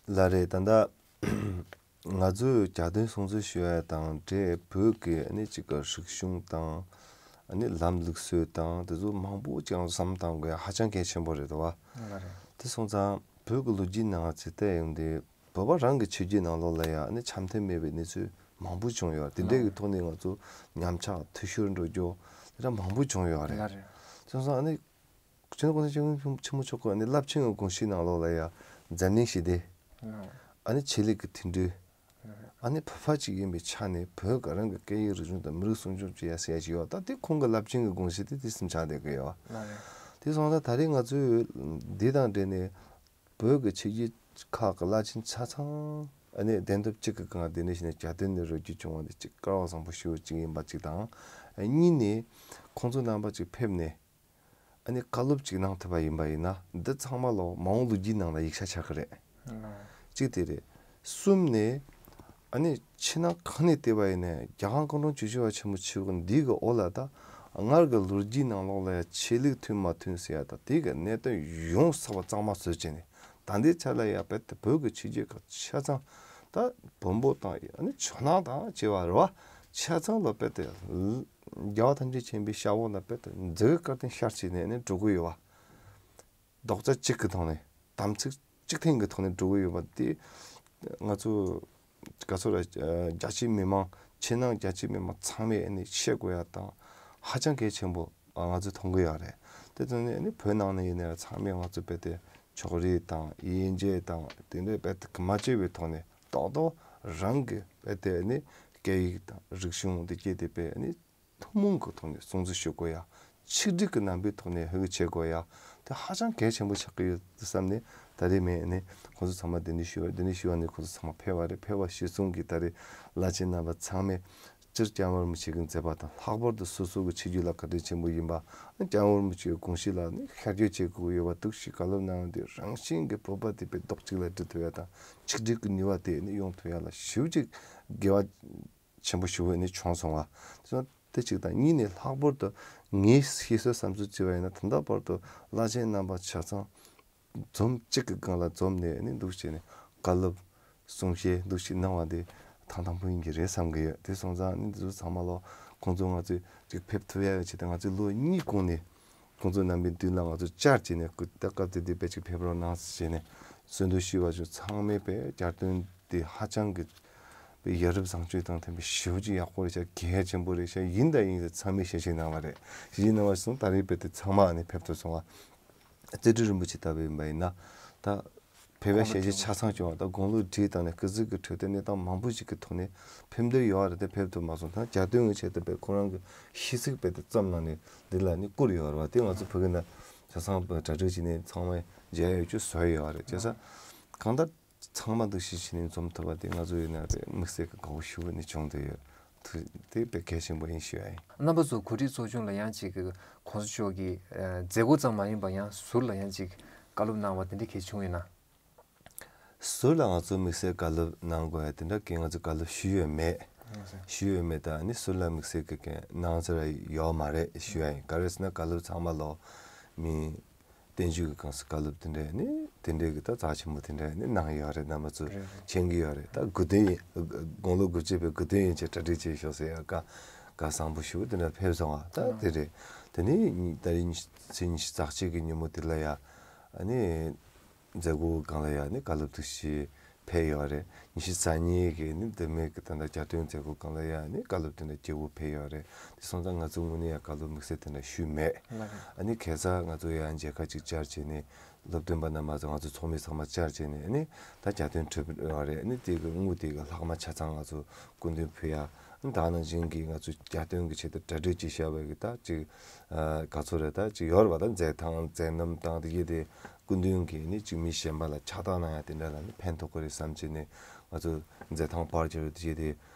ལགས་རེད། ད་ལྟ་ང་ཚོས་རྒྱ་སྟོན་སྲུང་བརྩི་ཞུ་ཡ་དང་འབྲེལ་བོད་ཀྱི་ཨ་ནི་གཅིག་གི་རིག་གཞུང་དང་ཨ་ནི་ལམ་ལུགས་སྲོལ་དང་དེ་ཚོ་མང་པོ་ཅིག་ང་ཚོ་བསམ་བློ་གཏང་དགོས་ཡ་ཧ་ཅང་གལ་ཆེན་པོ་རེད་དོ། ལགས་རེད། དེ་སོང་ཙང་བོད་ཀྱི་ལོ་རྒྱུས་ནང་ང་ཚོས་བལྟས་ཡོང་དུས་བོད་པ་རང་གི་ཆོས་བརྒྱུད་ནང་ལོགས་ལ་ཡ་ཨ་ནི་འཆམ་མཐུན་མེད་པའི་གནས་ཚུལ་མང་པོ་བྱུང་ཡོད་རེད། དེ་འདྲའི་གི་ཐོག་ནས་ང་ཚོ་ཉམས་ཆག་འཐུས་ཤོར་འགྲོ་རྒྱུ་དེ་འདྲ་མང་པོ་བྱུང་ཡོད་རེད། ལགས་རེད། དེ་སོང་ཙང་ཨ་ནི་སྤྱི་ནོར་༸གོང་ས་༸སྐྱབས་མགོན་ཆེན་པོ་མཆོག་གིས་ཨ་ནི་རླབས་ཆེན་གྱི་དགོངས་གཞི་ནང་ལོགས་ལ་ཡ་འཛམ་གླིང་ཞི་བདེ། ཨ་ནི་ཆོས་ལུགས་ཀྱི་མཐུན་སྒྲིལ། ཨ་ནི་བོད་པ་གཅིག་ཡིན་པའི་ཆ་ནས་བོད་ཀྱི་རང་གི་སྐད་ཡིག་རིག་གཞུང་དང་མི་རིགས་སྲུང་སྐྱོབ་བྱེད་ཡ་ཟེར་ཡ་ཞིག་ཡོད། ད་དེ་ཁོང་གི་རླབས་ཆེན་གྱི་དགོངས་གཞི་དེ་དེ་གསུམ་ཆགས་བསྡད་ཀྱི་ཡོད། ལགས་རེད། དེ་སོང་ཙང་ད་རེས་ང་ཚོས་འདི་དང་འབྲེལ་ནས་བོད་ཀྱི་ཆོས་བརྒྱུད་ཁག་གི་བླ་ཆེན་ཆ་ཚང་ཨ་ནི་གདན་ཐོབ་གཅིག་གི་སྒང་དེ་འདྲ་བྱས་ནས་རྒྱ་སྟོན་ནས་རོལ་རྒྱུ་བྱུང་བ་འདི་གཅིག་སྐལ་བ་བཟང་པོ་ཞེ་པོ་གཅིག་ཡིན་པ་གཅིག་དང་། གཉིས་ནས་ཁོང་ཚོ་རྣམ་པ་གཅིག་ཕེབས་ནས། ཨ་ནི་བཀའ་སློབ་ཅིག་གནང་ཐུབ་པ་ཡིན་པ་ཡིན་ན་འདི་ཚང་མ་ལོ་མ་འོངས་ལོ་རྒྱུས་ནང་ལ་ཡིག་ཆ་ཆགས་ཀྱི་རེད། ལགས། གཅིག་དེ་རེད། གསུམ་ནས་ཨ་ནི་ཕྱི་ནང་གང་ནས་བལྟས་པ་ཡིན་ནའི་རྒྱལ་དབང་སྐུ་འཕྲེང་བཅུ་བཞི་པ་ཆེན་པོ་མཆོག་འདི་གི་འོག་ལ་ད་སྔར་གྱི་ལོ་རྒྱུས་ནང་ལོགས་ལ་ཡང་ཆོས་ལུགས་མཐུན་མ་མཐུན་ཟེར་ཡ་ད་དེ་གི་གནད་དོན་ཡོངས་གྲགས་པ་གཙང་མ་བཟོས་བྱས་ནས་ད་ལྟའི་ཆ་ལ་ཡང་རྦད་དེ་བོད་ཀྱི་ཆོས་བརྒྱུད་ཁག་ཆ་ཚང་ད་བོན་པོ་དང་ཨ་ནི་ཇོ་ནང་དང་བཅས་པ་རེད་བ། ཆ་ཚང་ལ་རྦད་དེ་རྒྱལ་བ་ཐམས་ཅད་མཁྱེན་པའི་ཞབས་འོག་ལ་རྦད་དེ་མཛད་དཀའ་ལས་ཤར་བྱས་ནས་ནི་འགྲོ་གི་ཡོད་བ། རྡོག་རྩ་གཅིག་གི་ཐོག་ནས་དམ་ཚིག་གཅིག་མཐུན་གྱི་ཐོག་ནས་འགྲོ་གི་ཡོད་པ་དེ་ང་ཚོ་ག་ཚོད་ར་རྒྱ་ཆེའི་མི་མང་ཕྱི་ནང་རྒྱ་ཆེའི་མི་མང་ཚང་མས་ནི་ཤེས་དགོས་ཡ་དང་ཧ་ཅང་གལ་ཆེན་པོ་ང་ཚོས་མཐོང་གི་ཡོད་རེད། དེ་ཚོ་ནི་ནི་བོད་ནང་ནས་ཡིན་ནའི་ཚང་མས་ང་ཚོ་རྦད་དེ་ཕྱོགས་རིས་དང་དབྱེ་འབྱེད་དང་དེ་འདྲའི་རྦད་དེ་མ་བྱས་པའི་ཐོག་ནས་རྡོག་རྡོག་རང་གི་རྦད་དེ་ནི་སྐད་ཡིག་དང་རིག་གཞུང་འདི་སྐད་དེ་རྦད་ནི་ཐུན་མོང་གི་ཐོག་ནས་སྲུང་བརྩི་ཞུ་དགོས་ཡ། ཆིག་སྒྲིལ་གྱི་རྣམ་པའི་ཐོག་ནས་ཧུར་བྱེད་དགོས་ཡ། དེ་ཧ་ཅང་གལ་ཆེན་པོ་ཆགས་ཀྱི་ཡོད་བསམ་ནས་ད་རེས་མེད་ནས་ཁོང་ཚོ་ཚང་མ་འདི་འདྲ་ཞུ་བ་འདི་འདྲ་ཞུ་བ་ནས་ཁོང་ཚོ་ཚང་མ་ཕེབས་པ་རེད། ཕེབས་པ་གཞིར་བཟུང་གིས་ད་རེས་བླ་ཆེན་རྣམ་པ་ཚང་མས་ སྤྱིར་སྐྱབས་མགོན་རིན་པོ་ཆེ་གི་མཛད་པ་དང་། ལྷག་པར་དུ་སོ་སོ་གི་ཆོས་བརྒྱུད་ལ་བཀའ་དྲིན་ཆེན་པོ་ཡིན་པ། སྐྱབས་མགོན་རིན་པོ་ཆེའི་དགོངས་གཞི་ལ་ནི་ཤར་བསྐྱོད་བྱེད་དགོས་ཡོད་པ། འདུག་སེ་བཀའ་སློབ་གནང་དེ་རང་བཞིན་གྱི་བོད་པ་དེ་དཔེ་རྡོག་གཅིག་ལ་སྒྲིལ་ཐུབ་ཡ་དང་། ཆིག་སྒྲིལ་གྱི་ནུས་པ་དེ་ནི་ཡོང་ཐུབ་ཡ་ལ་ཞེ་པོ་ཅིག་དགེ་བ་ཆེན་པོ་ཞེ་པོ་ནི་བྱུང་སོང་བ། དེ་གཅིག་དང་། གཉིས་ནས་ལྷག་པར་དུ་ངས་ཤེས་ཚོད་བསམ་ཚུལ་བྱས་པ་ཡིན་ན། ད་ལྟ་བར་དུ་བླ་ཆེན་རྣམ་པ་ཆ་ཚང་འཛོམས་གཅིག་གི་སྒང་ལ་འཛོམས་ནས་ནི་འདུག་བྱས་ནས་བཀའ་སློབ་གསུང་བཤད་འདུག་ཞིག་གནང་བ་འདི་ཐང་དང་པོ་ཡིན་གྱི་རེད་བསམ་གྱི་ཡོད། དེ་སོང་ཙང་ནི་འདི་ཚོ་ཚང་མ་ལོ་ཁོང་ཚོ་ང་ཚོས་ཅིག་ཕེབས་ཐུབ་ཡ་ཡོད་ཆེད་དུ། ང་ཚོས་ལོ་གཉིས་གོང་ནས་ཁོང་ཚོ་རྣམ་པའི་མདུན་ལ་ང་ཚོ་བཅར་བྱས་ནས། སྐུ་ད་སྐབས་དེ་དུས་དཔེ་ཅིག་ཕེབས་རོགས་གནང་ཟེར་བྱས་ནས་གསོལ་འདེབས་ཞུས་པ་བྱུང་། ཚང་མས་དཔེ་གྱ་སྟོན་དེ་ཧ་ཅང་གི་དཔེ་ཡ་རབས་བཟང་སྤྱོད་དང་ལྡན་པའི་ཞེ་པོ་ཅིག་ཡག་པོ་རེད་ཤག་གལ་ཆེན་པོ་རེད་ཤག་ཡིན་དང་ཡིན་ཟེར་ཚང་མས་ཞལ་བཞེས་གནང་བ་རེད། ཞལ་བཞེས་གནང་བ་སོང་། ད་རེས་དཔེ་དེ་ཚང་མ་ནས་ཕེབས་ཐུབ་སོང་བ། རྩེ་སྤྲུལ་རིན་པོ་ཆེ་ལྟ་བུ་ཡིན་པ་ཡིན་ན། ད་ཕེབས་པའི་ཞལ་བཞེས་ཆ་ཚང་བྱུང་བ་དང་། དགུང་ལོ་བགྲེས་བཏང་ནས་སྐུ་གཟུགས་ཀྱི་འཕྲོད་བསྟེན་གནས་སྟངས་མང་པོ་ཞིག་གི་ཐོག་ནས་ཕེབས་འདོད་ཡོད་རེད་དེ་ཕེབས་ཐུབ་མ་སོང་། ད་གྱ་སྟོན་གྱི་ཆེད་དུ་དཔེ་ཁོ་རང་གི་ཤི་ཚིག་དཔེ་དེ་བརྩམས་གནང་ནས་འདི་ལ་ནི་བསྐུར་ཡོད་རེད་བ། དེ་ང་ཚོ་ཕ་གི་ན་ཆ་ཚང་གྲ་སྒྲིག་བྱས་ནས་ཚང་མས་མཇལ་ཡ་ཡོད་རྒྱུ་བཟོས་ཡོད་རེད། བྱས་ཙང་གང་ལྟར་ཚང་མ་འདུ་ཤེས་བྱས་ནས་འཛོམས་ཐུབ་པ་དེ་ང་ཚོ་ཡིན་ན་དཔེ་དམིགས་བསལ་གྱི་དགའ་བོ་ཞེ་པོ་ནི་བྱུང་བསྡད་ཡོད། དེ་དཔེ་གལ་ཆེན་པོ་ཡིན་ཞུ་ཡ་ཡིན། རྣམ་པ་ཚོ་གོ་སྒྲིག་ཚོགས་ཆུང་ལ་ཡང་ཅིག་གོང་ས་མཆོག་གིས་མཛད་སྒོ་ཙམ་མ་ཡིན་པར་ཡང་ཟུར་ལ་ཡང་ཅིག་བཀའ་སློབ་གནང་བ་དེ་འདྲ་གལ་བྱུང་ཡོད་ན། ཟུར་ལ་ང་ཚོ་དམིགས་བསལ་བཀའ་སློབ་གནང་དགོས་ཡ་དེ་འདྲ་གི་ང་ཚོ་བཀའ་སློབ་ཞུས་ཡོད་མེད། ཞུས་ཡོད་མེད། ད་ནི་ཟུར་ལ་དམིགས་བསལ་གི་གི་གནང་ཚར་ཡོད་མ་རེད་ཞུ་ཡ་ཡིན། ག་རེ་ཟེར་ན་བཀའ་སློབ་ཚང་མ་ལོ་མི་བསྟན་བཅོས་ཀྱི་སྒང་སུ་བཀའ་སློབ་དེ་འདྲས་ནི་དེ་འདྲས་ཀྱི་ད་རྩ་ཆེན་པོ་དེ་འདྲས་ནི་གནང་ཡོད་རེད། རྣམ་པ་ཚོས་རེད། མཁྱེན་གྱི་ཡོད་རེད། ད་དགུ་སྟོན་ཡིན། དགུང་ལོ་དགུ་བཅུ་པའི་དགུ་སྟོན་ཡིན་ཆེད་གྲ་སྒྲིག་བྱས་ཤོག་ཟེར་ཡ་བཀའ་བཀའ་བཟང་པོ་ཞུ་དེ་འདྲ་ཕེབས་སོང་བ། ད་དེ་རེད། དེ་ནི་ད་རིང་ཚེས་ཉི་ཤུ་རྩ་གཅིག་གི་ཉིན་མོ་དེ་ལ་ཡ་ཨ་ནི་མཛད་སྒོ་སྒང་ལ་ཡ་ནི་བཀའ་སློབ་དེ་ཞིག་ཕེབས་ཡོད་རེད། ཉི་ཤུ་རྩ་གཉིས་ཀྱི་ནི་མདོ་སྨད་ཀྱི་ད་ལྟ་གྱ་སྟོན་མཛད་སྒོ་སྒང་ལ་ཡ་ནི་བཀའ་སློབ་དེ་འདྲ་སྐྱེ་བོ་ཕེབས་ཡོད་རེད། དེ་སོང་ཙང་ང་ཚོ་དངོས་གནས་ཡ་བཀའ་སློབ་དམིགས་བསལ་དེ་འདྲ་ཞུས་མེད། ལགས་རེད། ཨ་ནི་ཁ་སང་ང་ཚོ་ཡ་མཇལ་ཁ་ཅིག་བཅར་བྱས་ནས་སློབ་སྟོན་པ་རྣམ་པ་ཚོ་ང་ཚོ་ཚོགས་མི་ཚང་མ་བཅར་བྱས་ནས། ཨ་ནི་ད་གྱ་སྟོན་གྲུབ་ཡོད་རེད། ཨ་ནི་དེ་གི་དངུལ་དེ་གི་ལྷག་མ་ཆ་ཚང་ང་ཚོ་སྐུ་མདུན་ཕུལ་ཡ། ཨ་ནི་ད་ནང་བཞིན་གྱི་ང་ཚོ་གྱ་སྟོན་གྱི་ཆེད་དུ་གྲ་སྒྲིག་ཅིག་བྱས་པ་གི་ད་ཅིག་ཨ་ག་ཚོད་རེད། ད་ཅིག་ཡོད་རེད་པ། ད་མཛད་ཐང་མཛད་རྣམ་དང་དེ་གི་དེ་སྐུ་མདུན་གྱིས་ནི་ཅིག་མི་གཞན་པ་ལ་ཕྱག་རྟགས་གནང་ཡ་དེ་འདྲ་ལ་ནི་ཕན་ཐོགས་ཀྱི་རེད་བསམ་བྱས་ནས། ང་ཚོ་མཛད་ཐང་པར་བྱས་པ་དེ་གི་དེ་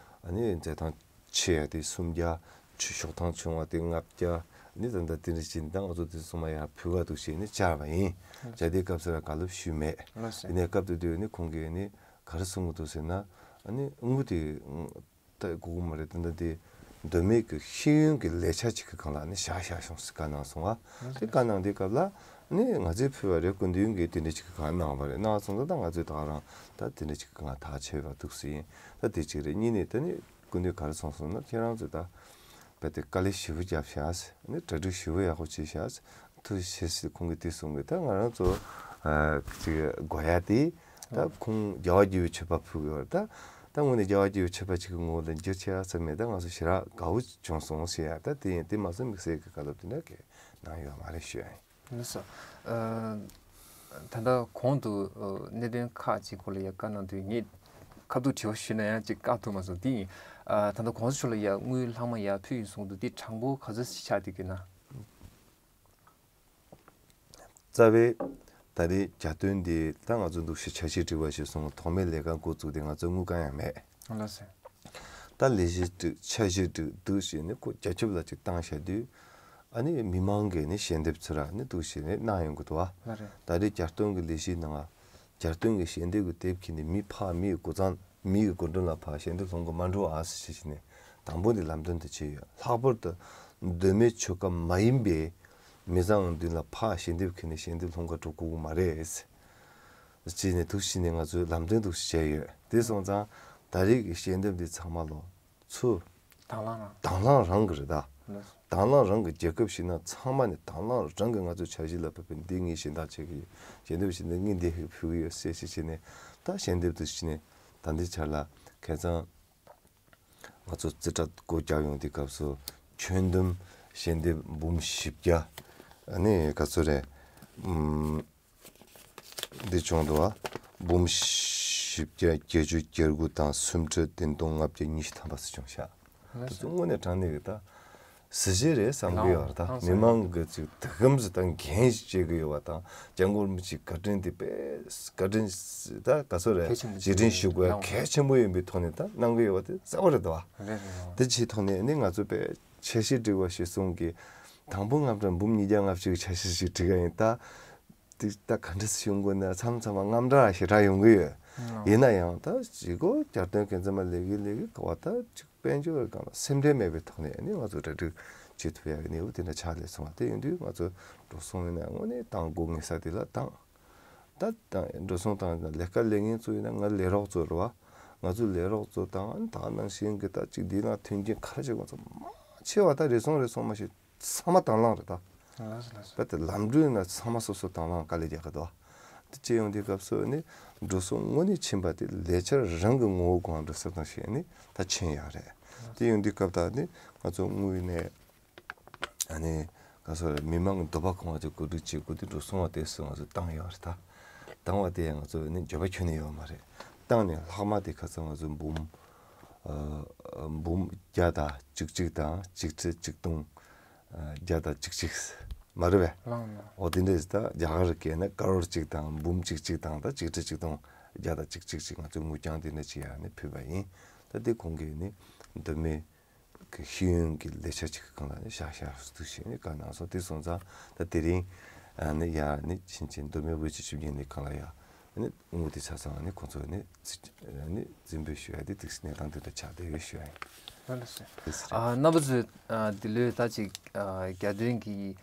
ཨ་ནི་མཛད་ཐང་ཆེ་ཡ་དེ་སུམ་བརྒྱ། ཆུ་ཤོག་ཐང་ཆུང་བ་དེ་ལྔ་བརྒྱ། ནི་ད་ལྟ་དེ་འདྲ་བྱས་ནས་ད་ང་ཚོ་དེ་ཚང་མ་ཡར་ཕུལ་ག་འདུག་བྱས་ནས་བཅར་བ་ཡིན། ལགས། བཅར་དུས་སྐབས་སུ་ལ་བཀའ་སློབ་ཞུས་མེད། ལགས་སོ། ཡིན་ནའི་སྐབས་དེ་དུས་ནི་ཁོང་གིས་ནི་ག་རེ་གསུང་གི་འདུག་ཟེར་ན། ཨ་ནི་དངུལ་དེ་ད་དགོས་ཀྱི་མ་རེད། ད་ལྟ་དེ་མདོ་སྨད་ཀྱི་ཤེས་ཡོན་གྱི་ལས་འཆར་ཅིག་གི་སྒང་ལ་ནི་བཞག་བཞག་ཤོག་ཟེར་བཀའ་གནང་སོང་ང་། ལགས་སོ། དེ་བཀའ་གནང་དུས་སྐབས་ལ་ནི་ང་ཚོས་ཕུལ་བ་རེད། སྐུ་མདུན་གྱིས་དེ་འདྲ་ཅིག་གི་སྒང་གནང་བ་རེད། གནང་སོང་ཙང་ད་ང་ཚོས་ད་ག་རང་ད་དེ་འདྲ་ཅིག་གི་སྒང་ཐག་ཆོད་པ་འདུག་ཟེར་ཡིན། ད་དེ་གཅིག་རེད། གཉིས་ནས་ད་ནི་སྐུ་མདུན་ག་རེ་གསུངས་སོང་ན། ཁྱེད་རང་ཚོས་ད་རྦད་དེ་དཀའ་ལས་ཞེ་པོ་བརྒྱབ་ཤག་ཟེར། ནི་གྲ་སྒྲིག་ཞེ་པོ་ཡག་པོ་བྱས་ཤག་ཟེར། ཐུགས་རྗེ་ཆེ་ཟེར་ཁོང་གིས་དེ་གསུང་གི། ད་ང་རང་ཚོ་ཨ་ཅིག་དགོས་ཡ་དེ་ད་ཁོང་རྒྱལ་བ་དགྱེས་པའི་མཆོད་པ་ཕུལ་གི་ཡོད་རེད། ད་ད་དངོས་གནས་རྒྱལ་བ་དགྱེས་པའི་མཆོད་པ་ཅིག་གི་ངོ་བོ་ལ་འགྱུར་ཆེ་ཡ་ཟེར་མེད། ད་ང་ཚོ་ཞེ་དྲག་དགའ་བོ་བྱུང་སོང་ཟེར་ཡ། ད་དེ་ཡིན། དེ་མ་ཟད་དམིགས་བསལ་གྱི་བཀའ་སློབ་དེ་འདྲ་གི་གནང་ཡོད་མ་རེད་ཞུ་ཡ་ཡིན། ལགས་སོ། ཨ་ད་ལྟ་གོང་དུ་ཨ་གནད་དོན་ཁག་ཅིག་སྐོར་ལ་ཡ་བཀའ་གནང་དུས་ངས་ཁ་ཐུག་དྲི་བ་ཞུས་ན་ཡང་ཅིག་བཀག་ཐུབ་མ་སོང་། དེ་ཡིན། ཨ་ད་ལྟ་གོང་ས་མཆོག་ལ་ཡ་དངུལ་ལྷག་མ་ཡར་ཕུལ་ཡིན་གསུངས་འདུག་དེ་གྲངས་འབོར་ག་ཚོད་ཅིག་ཆགས་བསྡད་ཀྱི་ན། རྩ་བའི་ད་རེས་གྱ་སྟོན་འདི་ད་ང་ཚོ་འདུག་ཤི་འཆར་གཞི་སྒྲིག་པ་ཞིག་སོང་། ཐོག་མའི་ལས་ཀ་འགོ་བཙུགས་ཏེ་ང་ཚོ་དངུལ་གང་ཡང་མེད། ལགས་སོ། ད་ལས་གཞི་སྒྲིག་འཆར་གཞི་སྒྲིག་འདུག་བྱས་ནས་ཁོ་རྒྱ་ཁྱབ་ལ་ཅིག་བཏང་བཞག་དུས། ཨ་ནི་མི་མང་གིས་ནི་ཞལ་འདེབས་ཚུར་ཨ་ནི་འདུག་བྱས་ནས་གནང་ཡོང་གི་འདུག་བ། ལགས་རེད། ད་རེས་གྱ་སྟོན་གྱི་ལས་གཞིའི་ནང་ང་གྱ་སྟོན་གྱི་ཞལ་འདེབས་ཀྱི་དེབ་ཁྱེར་ནས་མི་ཕར་མིའི་སྒོ་ཚང་མིའི་སྒོ་འགྲམ་ལ་ཕར་ཞལ་འདེབས་སློང་གི་མ་འགྲོ་ཨ་ཟེར་བྱས་ནས་དང་པོ་ནས་ལམ་སྟོན་དེ་བྱས་ཡོད། ལྷག་པར་དུ་མདོ་སྨད་ཆོལ་ཁ་མ་ཡིན་པའི་མི་ཚང་མདུན་ལ་ཕར་ཞལ་འདེབས་ཁྱེར་ནས་ཞལ་འདེབས་སློང་ག་འགྲོ་དགོས་ཀྱི་མ་རེད་ཟེར་བྱས་ནས་འདུག་བྱས་ནས་ང་ཚོས་ལམ་སྟོན་འདུག་བྱས་ཡོད། དེ་སོང་ཙང་ད་རེས་ཀྱི་ཞལ་འདེབས་འདི་ཚང་མ་ལོ་ཚུར་དང་བླངས་རང་། དང་བླངས་རང་གི་རེད་ད། ལགས། དང་བླངས་རང་གི་རྒྱལ་ཁབ་ཞིག་ན་ཚང་མ་ནས་དང་བླངས་རང་གི་ང་ཚོའི་འཆར་གཞི་ལ་བབས་པའི་འདི་ངས་གཞན་དག་བྱེད་ཀྱི་ཡོད། ཞལ་འདེབས་ཞིག་ནི་ངས་འདི་ཕུལ་གྱི་ཡོད་ཟེར་ཞིག་བྱས་ནས། ད་ཞལ་འདེབས་དུ་ཞིག་ནས་ད་འདི་ཆར་ལ་ཁ་སང་ང་ཚོ་རྩིས་ཁྲ་སྒོ་རྒྱག་ཡོང་དུས་སྐབས་སུ་ཁྱོན་བསྡོམས་ཞལ་འདེབས་འབུམ་བཞི་བརྒྱ། ཨ་ནི་ག་ཚོད་རེད། ཨུམ། འདི་བྱུང་འདུག་བ། འབུམ་བཞི་བརྒྱ་བརྒྱད་ཅུ་གྱ་དགུ་དང་སུམ་ཁྲི་བདུན་སྟོང་ལྔ་བརྒྱ་ཉི་ཤུ་ཐམ་པ་ཙམ་བྱུང་ཤག་ལགས་སོ། དེ་ཚོ་དངོས་གནས་དྲང་གནས་ཀྱི་ད་ གཟི་བརྗིད་རེད་བསམ་གྱི་ཡོད་རེད། ད་ལའང་མི་མང་གི་ཅིག་དེ་གམ་ཟི་ད་འགན་ཞིག་བྱེད་ཀྱི་ཡོད་པ་དང་སྐྱབས་མགོན་རིན་པོ་ཆེའི་བཀའ་དྲིན་དེ་དཔེ་བཀའ་དྲིན་ད་ག་ཚོད་རེད། གལ་ཆེན་པོ་རྗེས་དྲན་ཞུ་དགོས་ལའང་གལ་ཆེན་པོ་ཡིན་པའི་ཐོག་ནས་ད་གནང་གི་ཡོད་པ་དེ་གསལ་པོ་རེད་དོ། རེད་རེད་རེད། དེ་ཕྱིའི་ཐོག་ནས་ནི་ང་ཚོ་དཔེ་འཆར་གཞི་བསྒྲིགས་པ་ཞིག་གསུང་གི། དང་པོ་རྔམ་གྲངས་འབུམ་ཉིས་བརྒྱ་ལྔ་བཅུ་གི་འཆར་གཞི་ཞིག་བསྒྲིགས་ཡ་ཡིན་ད། དེ་ད་ག་འདྲ་ཞུ་དགོས་ན་མཚམས་མཚམས་རྔམ་སྐྲག་ཞེ་དྲག་ཡོང་གི་ཡོད། ཡིན་ན་ཡང་ད་ཞི་གོ་རྒྱལ་སྟོན་གན་ཚ་མ་ལས་ཀི་ལས་ཀི་ག་བ་ད་ཅིག་དཔལ་འབྱོར་གང་ལ་སེམས་ཁྲལ་མེད་པའི་ཐོག་ནས་ནི་ང་ཚོ་གྲ་སྒྲིག་བྱེད་ཐུབ་ཡ་གི་གནས་བབ་དེ་འདྲ་ཆགས་ལས་སོང་བ། དེ་ཡིན་དུས་ང་ཚོ་འགྲོ་སོང་ཡིན་ན་དངོས་གནས་བཏང་དགོས་ངེས་ས་དེ་ལ་བཏང་། ད་ད་འགྲོ་སོང་བཏང་ན་ལས་ཀ་ལས་ངན་ཚོ་ཡིན་ན་ང་ལས་རོགས་ཚོ་རེད་བ། ང་ཚོ་ལས་རོགས་ཚོ་དང་ད་ནང་བཞིན་གི་ད་ཅིག་འདི་ན་མཐུན་རྐྱེན་ག་རེ་བྱེད་དགོས་ཚོ་མང་ཆེ་བ་ད་རེ་ཟུང་རེ་ཟུང་མ་ཤེས། ཚང་མ་དང་བླངས་རེད་ད། ལགས་སོ་ལགས་སོ། རྦད་དེ་ལམ་འགྲོ་ཡིན་ན་ཚང་མ་སོ་སོ་དང་བླངས་དཀའ་ལས་རྒྱག་གི་འདུག་དེ་བྱས་ཡོང་དུས་སྐབས་སུ་ནི་འགྲོ་སོང་དངོས་གནས་ཕྱིན་པ་དེ་ལས་འཆར་རང་གི་ངོ་བོ་གང་འགྲོ་ས་དང་ཞེས་ནི་ད་ཕྱིན་ཡག་རེད། དེ་ཡོང་དུས་སྐབས་ད་ནི་ང་ཚོ་དངོས་ཡོད་ནས་ཨ་ནི་ག་སོ་རེད། མི་མང་གི་འདོད་པ་སྐོང་བ་དེ་གོ་སྒྲིག་བྱེད་དགོས་དུས་འགྲོ་སོང་བ་དེ་སུ་ང་ཚོ་བཏང་ཡོད་རེད་ད། བཏང་བ་དེ་ང་ཚོ་ནི་འགྱོད་པ་ཁྱོན་ནས་ཡོད་མ་རེད། བཏང་ནས་ལྷག་མ་དེ་ཁ་སང་ང་ཚོ་འབུམ་ཨ་འབུམ་བརྒྱ་དང་བཅུ་གཅིག་དང་ཆིག་ཁྲི་ཆིག་སྟོང་བརྒྱ་དང་བཅུ་གཅིག་མ་རེད་པས། ལགས་ལགས། འོ་དེ་འདྲས་ད་རྒྱ་གར་སྐད་ན་ཀ་རོར་གཅིག་དང་འབུམ་གཅིག་གཅིག་དང་ད་ཆིག་ཁྲི་ཆིག་སྟོང་བརྒྱ་དང་བཅུ་གཅིག་ཅིག་ང་ཚོས་དངུལ་རྐྱང་དེ་འདྲ་ཅིག་ཡར་ནས་ཕུལ་བ་ཡིན། ད་དེ་ཁོང་གིས་ནི་མདོ་སྨད་གི་ཤེས་ཡོན་གྱི་ལས་འཆར་ཅིག་གི་སྒང་ལ་ནི་བཞག་བཞག་འདུག་ཞེས་ནི་བཀའ་གནང་སོང་། དེ་སོང་ཙང་ད་དེ་རིང་ཨ་ནི་ཡར་ནི་ཕྱིན་ཆད་མདོ་སྨད་དབུས་སྤྱི་ཁྱབ་བརྙན་ལས་ཁང་ལ་ཡ། ནི་དངུལ་དེ་ཆ་ཚང་ནི་ཁོང་ཚོ་ནི་རྩིས་ནི་རྩིས་འབུལ་ཞུ་ཡ་དེ་དེ་གནས་སྟངས་དེ་འདྲ་ཆགས་བསྡད་ཡོད་ཞུ་ཡ་ཡིན། ལགས་སོ། ཨ་རྣམ་པ་ཚོས་ཨ་འདི་ལོའི་ཟླ་གཅིག་ཨ་རྒྱལ་སྟོན་གྱི་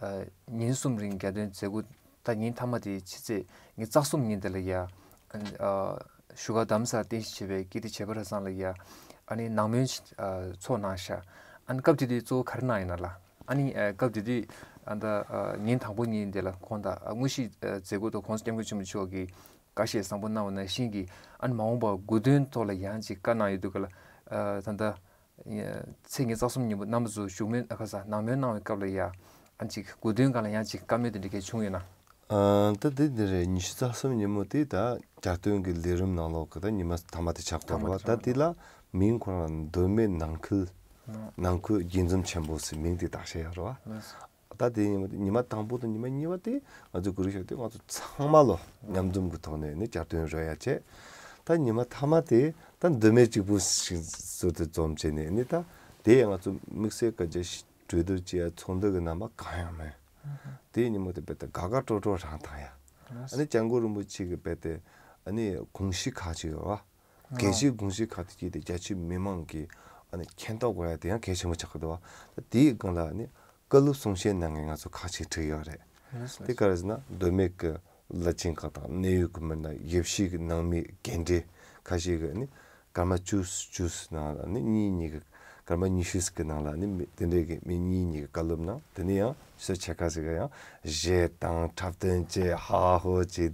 ཨ་ཉིན་གསུམ་རིང་རྒྱལ་སྟོན་མཛད་སྒོ་ད་ཉིན་མཐའ་མ་དེ་ཕྱི་ཚེས་ཉི་ཤུ་རྩ་གསུམ་ཉིན་དེ་ལ་ཡ་ཨ་བཞུགས་སྒར་རྡ་རམ་ས་ལར་རྟེན་གཞི་བྱས་པའི་ཀིརྟི་བྱེས་པ་རབ་བཟང་ལ་ཡ་ཨ་ནི་ནང་མོལ་ཨ་ཚོགས་གནང་ཤག་ཨ་ནི་སྐབས་དེ་དུས་གཙོ་བོ་ག་རེ་གནང་ཡིན་ན་ལ། ཨ་ནི་ཨ་སྐབས་དེ་དུས་ཨ་ད་ཨ་ཉིན་དང་པོ་ཉིན་དེ་ལ་ཁོང་དང་ཨ་དངོས་གཞིའི་ཨ་མཛད་སྒོ་དང་༸གོང་ས་༸སྐྱབས་མགོན་ཆེན་པོ་མཆོག་གིས་བཀའ་བཤད་བཟང་པོ་གནང་བ་ནང་བཞིན་གྱི་ཨ་ནི་མ་འོངས་པར་དགུང་སྟོན་ཐོག་ལ་ཡང་ཅིག་བཀའ་གནང་ཡོད་འདུག་ག་ལ། ཨ་ད་ལྟ་ཚེས་ཉི་ཤུ་རྩ་གསུམ་ཉིན་མོ་རྣམ་པ་ཚོ་བཞུགས་མོལ་ཨ་ཁ་ས་ནང་མོལ་གནང་བའི་སྐབས་ལ་ཡ་ཨ་ཅིག་དགུང་སྟོན་སྒང་ལ་ཡང་ཅིག་བཀའ་མོལ་དེ་འདྲ་གལ་བྱུང་ཡོད་ན། ཨ་ད་དེ་འདི་རེད། ཉི་ཤུ་རྩ་གསུམ་ཉིན་མོ་དེ་ད་རྒྱལ་སྟོན་གྱི་ལས་རིམ་ནང་ལོགས་ཀྱི་ད་ཉི་མ་མཐའ་མ་དེ་ཆགས་ཀྱི་ཡོད་རེད་བ། ད་དེ་ལ་མིང་ཁོ་རང་མདོ་སྨད་ནང་ཁུལ་ནང་ཁུལ་དགྱེས་འཛོམས་ཆེན་པོ་ཟེར་མིང་དེ་བཏགས་བཞག་ཡོད་རེད་བ། ད་དེ་ཉི་མ་དང་པོ་དང་ཉི་མ་གཉིས་པ་དེ་ང་ཚོས་གོ་སྒྲིག་ཞུས་ཏེ་ང་ཚོ་ཚང་མ་ལོ་མཉམ་འཛོམས་ཀྱི་ཐོག་ནས་ནི་རྒྱལ་སྟོན་རོལ་ཡ་བྱས། ད་ཉི་མ་མཐའ་མ་དེ་ད་མདོ་སྨད་གཅིག་པུ་ཞིག་ཟུར་དུ་འཛོམས་བྱས་ནས་ནི་ད་དེ་ང་ཚོ་དམིགས་བསལ་སྐད་ཆ་ཞིག་གྲོས་བསྡུར་བྱེད་ཡ་ཚོགས་འདུ་གི་རྣམ་པ་གང་ཡང་མེད། དེའི་ཉིན་མོ་དེ་རྦད་དེ་དགའ་དགའ་སྤྲོ་སྤྲོ་རང་བཏང་ཡ། ཨ་ནི་སྐྱབས་མགོན་རིན་པོ་ཆེ་གི་རྦད་དེ་ཨ་ནི་དགོངས་གཞི་ཁག་ཅིག་ཡོད་བ། གལ་ཆེའི་དགོངས་གཞི་ཁག་དེ་གྱིས་དེ་རྒྱ་ཆེའི་མི་མང་གིས་ཨ་ནི་མཁྱེན་རྟོགས་དགོས་ཡ་དེ་ཡང་གལ་ཆེན་པོ་ཆགས་ཀྱི་འདུག་བ། ད་དེའི་སྒང་ལ་ཨ་ནི་བཀའ་སློབ་གསུང་བཤད་གནང་མཁན་ང་ཚོ་ཁག་ཅིག་བྲིས་ཡོད་རེད། དེ་ག་རེ་ཟེར་ན་མདོ་སྨད་ཀྱི་བླ་ཆེན་ཁག་དང་གནད་ཡོད་ཀྱི་མི་སྣ་ཡབ་གཞིས་ཀྱི་ནང་མི་རྒན་གྲས་ཁ་ཤས་ཀྱིས་ནི་སྐར་མ་བཅུ་བཅུ་ནང་ལ་ནི་གཉིས་གཉིས་ཀྱི་སྐར་མ་ཉི་ཤུ་ཀྱི་ནང་ལ་ནི་མི་དེ་འདྲས་ཀྱི་མི་གཉིས་གཉིས་ཀྱི་བཀའ་སློབ་གནང་། དེ་ནས་ཡང་ཕྱི་ཕྱེད་ཀ་ཞིག་ག་ཡང་གཞས་བཏང་འཁྲབ་སྟོན་བྱས་ཧ་ཧོ་བྱས་ཏེ།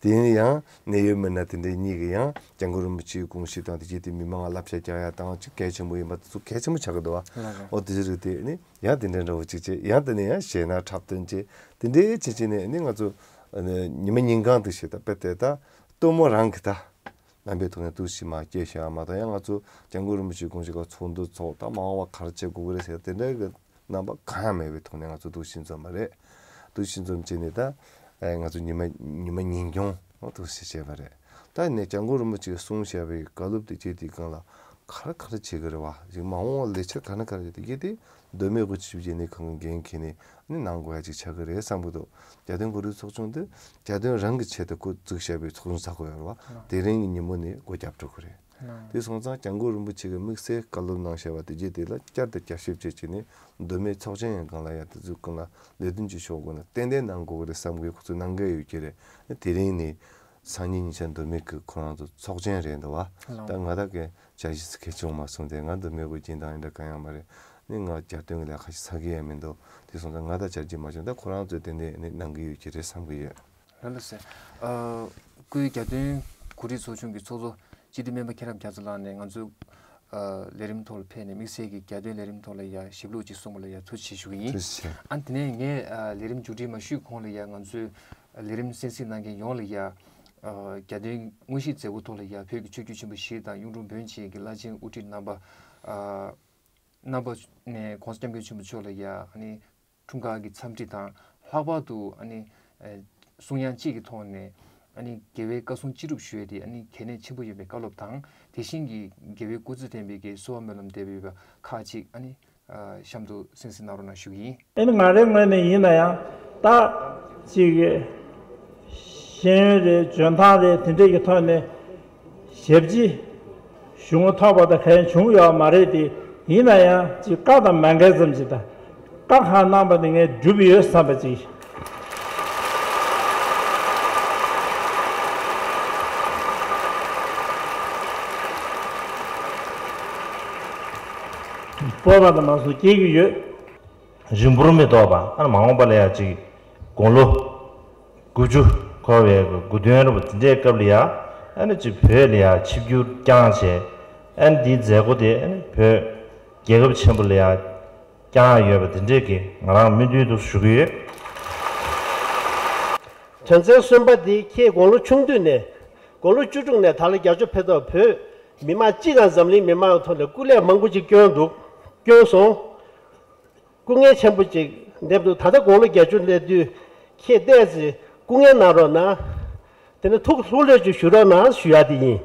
དེ་ཡང་གནད་ཡོད་མི་སྣ་དེ་འདྲས་གཉིས་ཀྱིས་ཡང་སྐྱབས་མགོན་རིན་པོ་ཆེའི་དགོངས་གཞི་དང་དེ་རྗེས་དེ་མི་མང་ལ་བསླབ་བྱ་རྒྱག་ཡ་དང་ཅིག་གལ་ཆེན་པོ་ཡིན་པ་དེ་ཚོ་གལ་ཆེན་པོ་ཆགས་ཀྱི་འདུག་བ། ལགས་རེད། འོ་དེ་རིགས་དེ་ནི། ཡང་དེ་འདྲ་འདྲ་བོ་ཅིག་བྱས། ཡང་དེ་ནས་ཡང་གཞས་ནང་འཁྲབ་སྟོན་བྱས། དེ་འདྲའི་བྱས་བྱས་ནས་ནི་ང་ཚོ་ཨ་ནི་ཉི་མ་ཉིན་གང་དུ་བྱས། ད་དཔེ་དེ་ད་སྟོན་མོ་རང་གི་ད་རྣམ་པའི་ཐོག་ནས་འདུག་སེ་མར་སྐྱེལ་བཞག་མ་གཏོགས། ཡང་ང་ཚོ་སྐྱབས་མགོན་རིན་པོ་ཆེའི་དགོངས་གཞི་སྒང་ཚོགས་འདུ་ཚོགས། ད་མ་འོངས་པ་ག་རེ་བྱེད་དགོས་ཀྱི་རེད་ཟེར་དེ་འདྲའི་གི་རྣམ་པ་གང་ཡང་མེད་པའི་ཐོག་ནས་ང་ཚོ་འདུག་སེ་འཛོམས་པ་རེད། འདུག་སེ་འཛོམས་བྱས་ནས་ད་ཨེ་ང་ཚོ་ཉི་མ་ཉི་མ་ཉིན་གྱོང་འདུག་སེ་བྱས་པ་རེད། ད་ནས་སྐྱབས་མགོན་རིན་པོ་ཆེས་གསུངས་བཞག་པའི་བཀའ་སློབ་དེ་བྱས་དེའི་སྒང་ལ་ག་རེ་ག་རེ་བྱེད་ཀྱི་རེད་བ། ཅིག་མ་འོངས་པ་ལས་འཆར་ག་རེ་ག་རེ་བྱེད་དེ་ཡིན་དེ། མདོ་སྨད་དབུས་སྤྱི་ཁྱབ་བརྙན་ལས་ཁང་གི་འགན་འཁྱེར་ནས་ནི་གནང་དགོས་ཡ་ཅིག་ཆགས་ཀྱི་རེད་བསམ་གྱི་འདུག་རྒྱལ་སྟོན་གོ་སྒྲིག་ཚོགས་ཆུང་དེ་རྒྱལ་སྟོན་རང་གི་ཆེད་དུ་འགོ་བཙུགས་བཞག་པའི་ཚོགས་ཆུང་ཚ་གོ་ཡོད་རེད་བ། དེ་རིང་གི་ཉིན་མོ་ནས་སྒོ་བརྒྱབ་འགྲོ་གི་རེད། དེ་སོང་ཙང་སྐྱབས་མགོན་རིན་པོ་ཆེ་གིས་དམིགས་བསལ་བཀའ་སློབ་གནང་བཞག་པ་དེ་རྗེས་དེ་ལ་བསྐྱར་དུ་བསྐྱར་ཞིབ་བྱས་བྱས་ནས་མདོ་སྨད་ཚོགས་ཆེན་ཡང་སྒང་ལ་ཡ་དེ་ཚོའི་སྒང་ལ་ལས་དོན་ཅིག་ཤོག་དགོས་ན་ཏན་ཏན་གནང་དགོས་ཀྱི་རེད་བསམ་གྱི། ཁོ་ཚོས་གནང་གི་ཡོད་ཀྱི་རེད། དེ་རིང་ནི་སང་ཉིན་ཉིན་ཤར་མདོ་སྨད་ཀྱི་ཁོ་རང་ཚོ་ཚོགས་ཆེན་རེད་འདུག་བ། ད་ང་ད་གའི་འཆར་གཞི་གལ་བྱུང་མ་སོང་སྟེ། ང་མདོ་སྨད་དབུས་སྦྱིན་བདག་ཡིན་འདྲ་གང་ཡང་མ་རེད། ནི་ང་རྒྱལ་སྟོན་གྱི་ལས་ཀ་ཞིག་ཚར་གྱི་ཡང་མི་འདུག་དེ་སོང་ཙང་ང་ད་འཆར་གཞི་མ་བྱུང་། ད་ཁོ་རང་ཚོས་ཏན་ཏན་ནི་གནང་གི་ཡོད་ཀྱི་རེད་བསམ་གྱི་ཡོད། ལགས་ལགས་སེ། ཨ་སྐུའི་རྒྱལ་སྟོན་གོ་སྒྲིག་ཚོགས་ཆུང་གི་ཚོགས་གཙོ་སྤྱི་འཐུས་སྨན་པ་མཁྱེན་རབ་རྒྱ་མཚོ་ལགས་ནས་ང་ཚོའི་ཨ་ལས་རིམ་ཐོག་ལ་ཕེབས་ནས་དམིགས་བསལ་གྱི་རྒྱལ་སྟོན་ལས་རིམ་ཐོག་ལ་ཡ་ཞིབ་ལྷུག་ཅིག་གསུངས་པ་ལ་ཡ་ཐུགས་རྗེ་ཆེ་ཞུ་གི་ཡིན། ཐུགས་རྗེ་ཆེ། ཨ་དེ་ནས་ངས་ཨ་ལས་རིམ་མཇུག་སྒྲིལ་མ་ཞུས་གོང་ལ་ཡ་ང་ཚོའི་ལས་རིམ་གསན་གཟིགས་གནང་མཁན་ཡོངས་ལ་ཡ་ཨ་རྒྱལ་སྟོན་དངོས་གཞིའི་མཛད་སྒོ་ཐོག་ལ་ཡ་བོད་ཀྱི་ཆོས་བརྒྱུད་ཆེན་པོ་བཞི་དང་གཡུང་དྲུང་བོན་བཅས་ཀྱི་བླ་ཆེན་དབུ་ཁྲིད་རྣམ་པ་ཨ་ རྣམ་པ་ནས་༸གོང་ས་༸སྐྱབས་མགོན་ཆེན་པོ་མཆོག་ལ་ཡ་ཨ་ནི་འཁྲུངས་སྐར་གྱི་འཚམས་འདྲི་དང་། ལྷག་པར་དུ་ཨ་ནི་ཨ་གསུང་དབྱངས་གཅིག་གི་ཐོག་ནས་ཨ་ནི་རྒྱལ་བའི་བཀའ་གསུང་ཅི་སྒྲུབ་ཞུ་ཡས་དེ་ཨ་ནི་གལ་གནད་ཆེན་པོ་ཡིན་པའི་བཀའ་སློབ་དང་། དེ་བཞིན་གྱི་རྒྱལ་བའི་སྐུ་ཚེ་བརྟན་པའི་གི་གསོལ་བ་སྨོན་ལམ་འདེབས་ཡོད་པ་ཁག་ཅིག་ཨ་ནི་ཨ་གཤམ་དུ་གསན་གཟིགས་གནང་རོགས་གནང་ཞུ་གི་ཡིན། ཨ་ནི་ང་རའི་ངོས་ནས་ཡིན་ན་ཡང་ད་ཅིག་ཤེས་ཡོན་རེད། འཇོན་ཐང་རེད། དེ་འདྲས་ཀྱི་ཐོག་ནས་ཞབས་ཕྱི་ཞུ་ངོ་ཐོག་པ་དང་གང་བྱུང་ཡོད་མ་རེད་དེ། ཡིན་ན་ཡང་ཅིག་བཀའ་དང་མ་འགལ་ཙམ་ཞིག་དང་། བཀའ་གང་གནང་པ་དེ་ངས་བསྒྲུབས་ཡོད་བསམ་པ་ཅིག་སྤོབས་པ་དང་མ་སོང་སྐྱེ་གི་ཡོད། རིང་པོར་མི་ཐོགས་པ། ཨ་ནི་མ་འོངས་པ་ལ་ཡ་ཅིག་དགུང་ལོ་དགུ་བཅུ་འཁོར་བའི་དགུང་སྟོན་རབ་དེ་འདྲའི་སྐབས་ལ་ཡ། ཨ་ནི་ཅིག་བོད་ལ་ཡ་ཆིབས་བསྒྱུར་བསྐྱངས་བྱས། ཨ་ནི་འདིའི་མཛད་སྒོ་དེ་ཨ་ནི་བོད་རྒྱལ་ཁབ་ཆེན་པོ་ལ་ཡ་བསྐྱངས་ཡོད་པ་དེ་འདྲས་ཀྱི་ང་རང་སྨོན་འདུན་དུ་ཞུ་གི་ཡོད། དོན་ཚན་གསུམ་པ་འདི་ཁྱེད་དགུང་ལོ་ཆུང་དུས་ནས་དགུང་ལོ་བཅུ་དྲུག་ནས་ད་ལོ་བརྒྱད་ཅུ་ཕེབས་ཐོག་བོད་མི་མང་སྤྱི་དང་འཛམ་གླིང་མི་མང་གི་ཐོག་ནས་སྐུ་ལས་མང་པོ་ཅིག་བསྐྱོན་འདུག་བསྐྱོན་སོང་། སྐུ་ངལ་ཆེན་པོ་ཅིག་འདེབས་འདུག་ད་ལྟ་དགུང་ལོ་བརྒྱད་ཅུ་སླེབས་དུས་ཁྱེད་ཏོག་ཙམ་སྐུ་ངལ་གནང་རོགས་གནང་། དེ་ནས་ཐུགས་ལྷུག་ལྷུག་ཅིག་ཞུ་རོགས་གནང་ཞུ་ཡ་དེ་ཡིན།